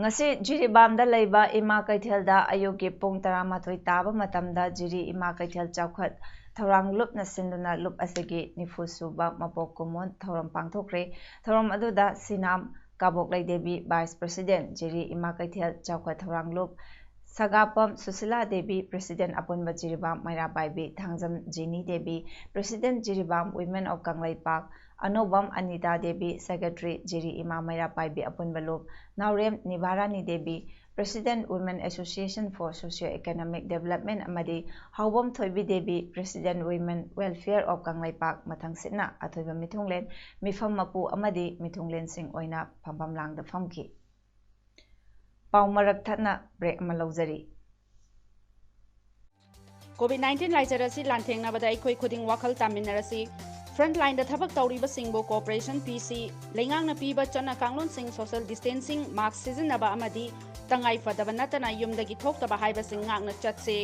ꯉꯁꯤ ꯖꯤꯔꯤꯕꯥꯝꯗ ꯂꯩꯕ ꯏꯃꯥ ꯀꯩꯊꯦꯜꯗ ꯑꯌꯨꯛꯀꯤ ꯄꯨꯡ ꯇꯔꯥꯃꯥꯊꯣꯏ ꯇꯥꯕ ꯃꯇꯝꯗ ꯖꯤꯔꯤ ꯏꯃꯥ ꯀꯩꯊꯦꯜ ꯆꯥꯎꯈꯠ ꯊꯧꯔꯥꯡ ꯂꯨꯞꯅ ꯁꯤꯟꯗꯨꯅ ꯂꯨꯞ ꯑꯁꯤꯒꯤ ꯅꯤꯐꯨ ꯁꯨꯕ ꯃꯄꯣꯛ ꯀꯨꯝꯑꯣꯟ ꯊꯧꯔꯝ ꯄꯥꯡꯊꯣꯛꯈ꯭ꯔꯦ꯫ ꯊꯧꯔꯝ ꯑꯗꯨꯗ ꯁꯤꯅꯥꯝ ꯀꯥꯕꯣꯛꯂꯩ ꯗꯦꯕꯤ, Vice President, ꯖꯤꯔꯤ ꯏꯃꯥ ꯀꯩꯊꯦꯜ ꯆꯥꯎꯈꯠ ꯊꯧꯔꯥꯡ ꯂꯨꯞ, ꯁꯒꯥꯄꯝ ꯁꯨꯁꯤꯂꯥ ꯗꯦꯕꯤ, President ꯑꯄꯨꯟꯕ Jiribam Meira Paibi, Thangjam Jeni Devi, President Jiribam Women of Kangleipak, Anoubam Anita Devi, Secretary Jiri ꯏꯃꯥ ꯃꯩꯔꯥ ꯄꯥꯏꯕꯤ ꯑꯄꯨꯟꯕ ꯂꯨꯞ, ꯅꯥꯎꯔꯦꯝ ꯅꯤꯚꯥꯔꯥꯅꯤ Devi, President Women Association for Socio Economic Development ꯑꯃꯗꯤ ꯍꯥꯎꯕꯝ ꯊꯣꯏꯕꯤ Devi, President Women Welfare of Kangleipak ꯃꯊꯪꯁꯤꯠꯅ ꯑꯊꯣꯏꯕ ꯃꯤꯊꯨꯡꯂꯦꯟ, ꯃꯤꯐꯝ ꯃꯄꯨ ꯑꯃꯗꯤ ꯃꯤꯊꯨꯡꯂꯦꯟꯁꯤꯡ ꯑꯣꯏꯅ ꯐꯝꯐꯝ ꯂꯥꯡꯗ ꯐꯝꯈꯤ꯫ ꯄꯥꯎ ꯃꯔꯛ ꯊꯠꯅ ꯕ꯭ꯔꯦꯛ ꯑꯃ ꯂꯧꯖꯔꯤ꯫ ꯀꯣꯚꯤꯗ ꯅꯥꯏꯟꯇꯤꯟ ꯂꯥꯏꯆꯠ ꯑꯁꯤ ꯂꯥꯟꯊꯦꯡꯅꯕꯗ ꯑꯩꯈꯣꯏ ꯈꯨꯗꯤꯡ ꯋꯥꯈꯜ ꯇꯥꯃꯤꯟꯅꯔꯁꯤ꯫ ꯐ꯭ꯔꯟꯠ ꯂꯥꯏꯟꯗ ꯊꯕꯛ ꯇꯧꯔꯤꯕꯁꯤꯡꯕꯨ ꯀꯣꯑꯣꯄꯔꯦꯁꯟ ꯄꯤꯁꯤ꯫ ꯂꯩꯉꯥꯛꯅ ꯄꯤꯕ ꯆꯠꯅ ꯀꯥꯡꯂꯣꯟꯁꯤꯡ, ꯁꯣꯁꯤꯌꯦꯜ ꯗꯤꯁꯇꯦꯟꯁꯤꯡ, ꯃꯥꯁ꯭ꯛ ꯁꯤꯖꯤꯟꯅꯕ ꯑꯃꯗꯤ ꯇꯉꯥꯏ ꯐꯗꯕ ꯅꯠꯇꯅ ꯌꯨꯝꯗꯒꯤ ꯊꯣꯛꯇꯕ ꯍꯥꯏꯕꯁꯤꯡ ꯉꯥꯛꯅ ꯆꯠꯁꯤ꯫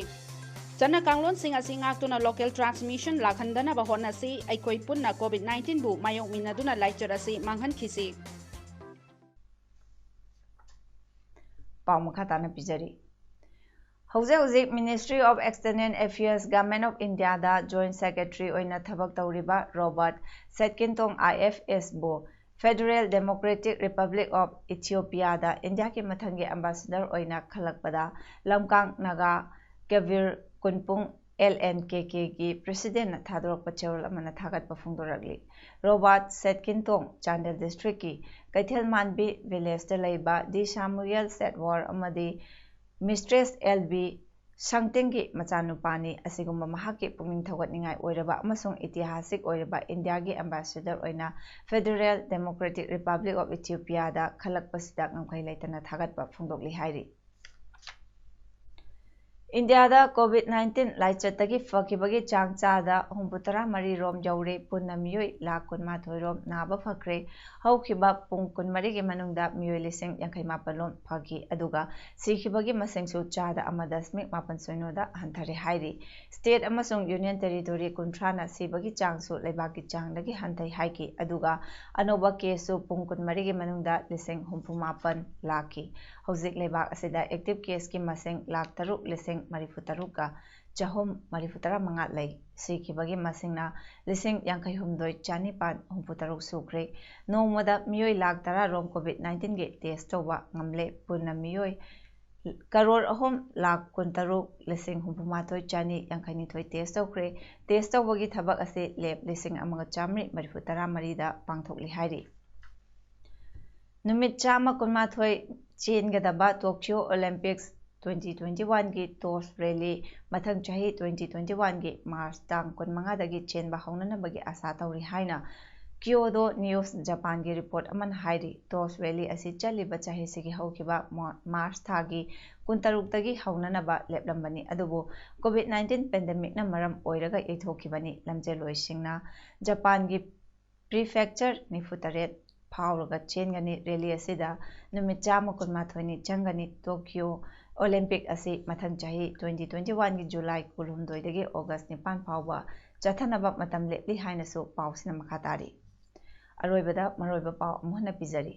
ꯆꯠꯅ ꯀꯥꯡꯂꯣꯟꯁꯤꯡ ꯑꯁꯤ ꯉꯥꯛꯇꯨꯅ local transmission ꯂꯥꯛꯍꯟꯗꯅꯕ ꯍꯣꯠꯅꯁꯤ꯫ ꯑꯩꯈꯣꯏ ꯄꯨꯟꯅ COVID nineteen ꯕꯨ ꯃꯥꯌꯣꯛꯃꯤꯟꯅꯗꯨꯅ ꯂꯥꯏꯆꯠ ꯑꯁꯤ ꯃꯥꯡꯍꯟꯈꯤꯁꯤ꯫ ꯄꯥꯎ ꯃꯈꯥ ꯇꯥꯅ ꯄꯤꯖꯔꯤ꯫ ꯍꯧꯖꯤꯛ ꯍꯧꯖꯤꯛ Ministry of External Affairs, Government of India the Joint Secretary ꯑꯣꯏꯅ ꯊꯕꯛ ꯇꯧꯔꯤꯕ ꯔꯣꯕꯥꯔꯠ ꯁꯦꯠꯀꯤꯟꯇꯣꯡ IFS ꯕꯨ Federal Democratic Republic of Ethiopia ꯗ ꯏꯟꯗꯤꯌꯥꯒꯤ ꯃꯊꯪꯒꯤ ambassador ꯑꯣꯏꯅ ꯈꯜꯂꯛꯄꯗ ꯂꯝꯀꯥꯡ ꯅꯥꯒꯥ ꯀꯕꯤꯔ ꯀꯨꯟꯄꯨꯡ LNKK ꯒꯤ president ꯅ ꯊꯥꯗꯣꯔꯛꯄ ꯆꯦꯔꯣꯜ ꯑꯃꯅ ꯊꯥꯒꯠꯄ ꯐꯣꯡꯗꯣꯔꯛꯂꯤ꯫ ꯔꯣꯕꯥꯔꯠ ꯁꯦꯠꯀꯤꯟꯇꯣꯡ ꯆꯥꯟꯗꯦꯜ district ꯀꯤ ꯀꯩꯊꯦꯜ ꯃꯥꯟꯕꯤ village ꯇ ꯂꯩꯕ ꯗꯤ ꯁꯥꯃꯨꯌꯦꯜ ꯁꯦꯠꯋꯥꯔ ꯑꯃꯗꯤ Mistress L B ꯁꯪꯇꯤꯡꯒꯤ ꯃꯆꯥꯅꯨꯄꯥꯅꯤ꯫ ꯑꯁꯤꯒꯨꯝꯕ ꯃꯍꯥꯛꯀꯤ ꯄꯨꯛꯅꯤꯡ ꯊꯧꯒꯠꯅꯤꯡꯉꯥꯏ ꯑꯣꯏꯔꯕ ꯑꯃꯁꯨꯡ ꯏꯇꯤꯍꯥꯁꯤꯛ ꯑꯣꯏꯔꯕ ꯏꯟꯗꯤꯌꯥꯒꯤ ambassador ꯑꯣꯏꯅ Federal Democratic Republic of Ethiopia ꯗ ꯈꯜꯂꯛꯄꯁꯤꯗ ꯉꯝꯈꯩ ꯂꯩꯇꯅ ꯊꯥꯒꯠꯄ ꯐꯣꯡꯗꯣꯛꯂꯤ ꯍꯥꯏꯔꯤ꯫ ꯏꯟꯗꯤꯌꯥꯗ COVID nineteen ꯂꯥꯏꯆꯠꯇꯒꯤ ꯐꯈꯤꯕꯒꯤ ꯆꯥꯡ ꯆꯥꯗ ꯍꯨꯝꯐꯨ ꯇꯔꯥ ꯃꯔꯤ ꯔꯣꯝ ꯌꯧꯔꯦ꯫ ꯄꯨꯟꯅ ꯃꯤꯑꯣꯏ ꯂꯥꯈ ꯀꯨꯟꯃꯥꯊꯣꯏ ꯔꯣꯝ ꯅꯥꯕ ꯐꯈ꯭ꯔꯦ꯫ ꯍꯧꯈꯤꯕ ꯄꯨꯡ ꯀꯨꯟꯃꯔꯤꯒꯤ ꯃꯅꯨꯡꯗ ꯃꯤꯑꯣꯏ ꯂꯤꯁꯤꯡ ꯌꯥꯡꯈꯩ ꯃꯥꯄꯜ ꯔꯣꯝ ꯐꯈꯤ, ꯑꯗꯨꯒ ꯁꯤꯈꯤꯕꯒꯤ ꯃꯁꯤꯡꯁꯨ ꯆꯥꯗ ꯑꯃ ꯗꯁꯃꯤꯛ ꯃꯥꯄꯜ ꯁꯤꯅꯣꯗ ꯍꯟꯊꯔꯦ ꯍꯥꯏꯔꯤ꯫ State ꯑꯃꯁꯨꯡ Union Territory ꯀꯨꯟꯊ꯭ꯔꯥꯅ ꯁꯤꯕꯒꯤ ꯆꯥꯡꯁꯨ ꯂꯩꯕꯥꯛꯀꯤ ꯆꯥꯡꯗꯒꯤ ꯍꯟꯊꯩ ꯍꯥꯏꯈꯤ, ꯑꯗꯨꯒ ꯑꯅꯧꯕ case ꯁꯨ ꯄꯨꯡ ꯀꯨꯟꯃꯔꯤꯒꯤ ꯃꯅꯨꯡꯗ ꯂꯤꯁꯤꯡ ꯍꯨꯝꯐꯨ ꯃꯥꯄꯜ ꯂꯥꯛꯈꯤ꯫ ꯍꯧꯖꯤꯛ ꯂꯩꯕꯥꯛ ꯑꯁꯤꯗ active case ꯀꯤ ꯃꯁꯤꯡ ꯂꯥꯈ ꯇꯔꯨꯛ ꯂꯤꯁꯤꯡ ꯃꯔꯤꯐꯨ ꯇꯔꯨꯛꯀ ꯆꯍꯨꯝ ꯃꯔꯤꯐꯨ ꯇꯔꯥ ꯃꯉꯥ ꯂꯩ꯫ ꯁꯤꯈꯤꯕꯒꯤ ꯃꯁꯤꯡꯅ ꯂꯤꯁꯤꯡ ꯌꯥꯡꯈꯩ ꯍꯨꯝꯗꯣꯏ ꯆꯅꯤꯄꯥꯟ ꯍꯨꯝꯐꯨ ꯇꯔꯨꯛ ꯁꯨꯈ꯭ꯔꯦ꯫ ꯅꯣꯡꯃꯗ ꯃꯤꯑꯣꯏ ꯂꯥꯈ ꯇꯔꯥ ꯔꯣꯝ COVID nineteen ꯒꯤ test ꯇꯧꯕ ꯉꯝꯂꯦ꯫ ꯄꯨꯟꯅ ꯃꯤꯑꯣꯏ ꯀꯔꯣꯔ ꯑꯍꯨꯝ ꯂꯥꯈ ꯀꯨꯟꯇꯔꯨꯛ ꯂꯤꯁꯤꯡ ꯍꯨꯝꯐꯨ ꯃꯥꯊꯣꯏ ꯆꯅꯤ ꯌꯥꯡꯈꯩ ꯅꯤꯊꯣꯏ test ꯇꯧꯈ꯭ꯔꯦ꯫ Test ꯇꯧꯕꯒꯤ ꯊꯕꯛ ꯑꯁꯤ lab ꯂꯤꯁꯤꯡ ꯑꯃꯒ ꯆꯥꯃꯔꯤ ꯃꯔꯤꯐꯨ ꯇꯔꯥ ꯃꯔꯤꯗ ꯄꯥꯡꯊꯣꯛꯂꯤ ꯍꯥꯏꯔꯤ꯫ ꯅꯨꯃꯤꯠ ꯆꯥꯝꯃ ꯀꯨꯟꯃꯥꯊꯣꯏ ꯆꯦꯟꯒꯗꯕ Tokyo Olympics twenty twenty-one ꯒꯤ torch rally ꯃꯊꯪ ꯆꯍꯤ twenty twenty-one ꯒꯤ March ꯇꯥꯡ ꯀꯨꯟꯃꯉꯥꯗꯒꯤ ꯆꯦꯟꯕ ꯍꯧꯅꯅꯕꯒꯤ ꯑꯥꯁꯥ ꯇꯧꯔꯤ ꯍꯥꯏꯅ Kyodo News Japan ꯒꯤ report ꯑꯃꯅ ꯍꯥꯏꯔꯤ꯫ Torch rally ꯑꯁꯤ ꯆꯠꯂꯤꯕ ꯆꯍꯤꯁꯤꯒꯤ ꯍꯧꯈꯤꯕ ꯃꯥ-, March ꯊꯥꯒꯤ ꯀꯨꯟꯇꯔꯨꯛꯇꯒꯤ ꯍꯧꯅꯅꯕ ꯂꯦꯞꯂꯝꯕꯅꯤ, ꯑꯗꯨꯕꯨ COVID nineteen pandemic ꯅ ꯃꯔꯝ ꯑꯣꯏꯔꯒ ꯌꯩꯊꯣꯛꯈꯤꯕꯅꯤ꯫ ꯂꯝꯖꯦꯜꯂꯣꯏꯁꯤꯡꯅ ꯖꯄꯥꯟꯒꯤ prefecture ꯅꯤꯐꯨ ꯇꯔꯦꯠ ꯐꯥꯎꯔꯒ ꯆꯦꯟꯒꯅꯤ꯫ Rally ꯑꯁꯤꯗ ꯅꯨꯃꯤꯠ ꯆꯥꯝꯃ ꯀꯨꯟꯃꯥꯊꯣꯏꯅꯤ ꯆꯪꯒꯅꯤ꯫ Tokyo ꯑꯣꯂꯤꯝꯄꯤꯛ ꯑꯁꯤ ꯃꯊꯪ ꯆꯍꯤ twenty twenty-oneꯒꯤ ꯖꯨꯂꯥꯏ ꯀꯨꯟꯍꯨꯝꯗꯣꯏꯗꯒꯤ ꯑꯣꯒꯁ ꯅꯤꯄꯥꯟ ꯐꯥꯎꯕ ꯆꯠꯊꯅꯕ ꯃꯇꯝ ꯂꯦꯞꯂꯤ ꯍꯥꯏꯅꯁꯨ ꯄꯥꯎꯁꯤꯅ ꯃꯈꯥ ꯇꯥꯔꯤ꯫ ꯑꯔꯣꯏꯕꯗ ꯃꯔꯨꯑꯣꯏꯕ ꯄꯥꯎ ꯑꯃꯨꯛ ꯍꯟꯅ ꯄꯤꯖꯔꯤ꯫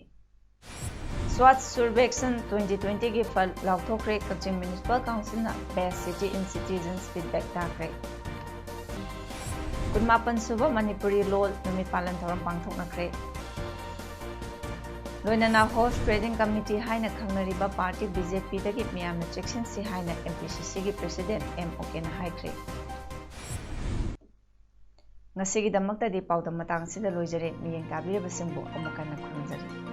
Swachh Survekshan twenty twentyꯒꯤ ꯐꯜ ꯂꯥꯎꯊꯣꯛꯈ꯭ꯔꯦ꯫ ꯀꯛꯆꯤꯡ Municipal Councilꯅ Best City in Citizens feedback ꯇꯥꯈ꯭ꯔꯦ꯫ ꯀꯨꯟꯃꯥꯄꯟ ꯁꯨꯕ ꯃꯅꯤꯄꯨꯔꯤ ꯂꯣꯜ ꯅꯨꯃꯤꯠ ꯄꯥꯂꯟ ꯊꯧꯔꯝ ꯄꯥꯡꯊꯣꯛꯅꯈ꯭ꯔꯦ꯫ ꯂꯣꯏꯅꯅ Horse Trading Committee ꯍꯥꯏꯅ ꯈꯪꯅꯔꯤꯕ ꯄꯥꯔꯇꯤ BJPꯗꯒꯤ ꯃꯤꯌꯥꯝꯅ ꯆꯦꯛꯁꯤꯟꯁꯤ ꯍꯥꯏꯅ MPCCꯒꯤ President M OK ꯅ ꯍꯥꯏꯈ꯭ꯔꯦ꯫ ꯉꯁꯤꯒꯤꯗꯃꯛꯇꯗꯤ ꯄꯥꯎꯗꯝ ꯃꯇꯥꯡ ꯑꯁꯤꯗ ꯂꯣꯏꯖꯔꯦ꯫ ꯃꯤꯠꯌꯦꯡ ꯇꯥꯕꯤꯔꯕꯁꯤꯡꯕꯨ ꯑꯃꯨꯛ ꯍꯟꯅ ꯈꯨꯔꯨꯝꯖꯔꯤ꯫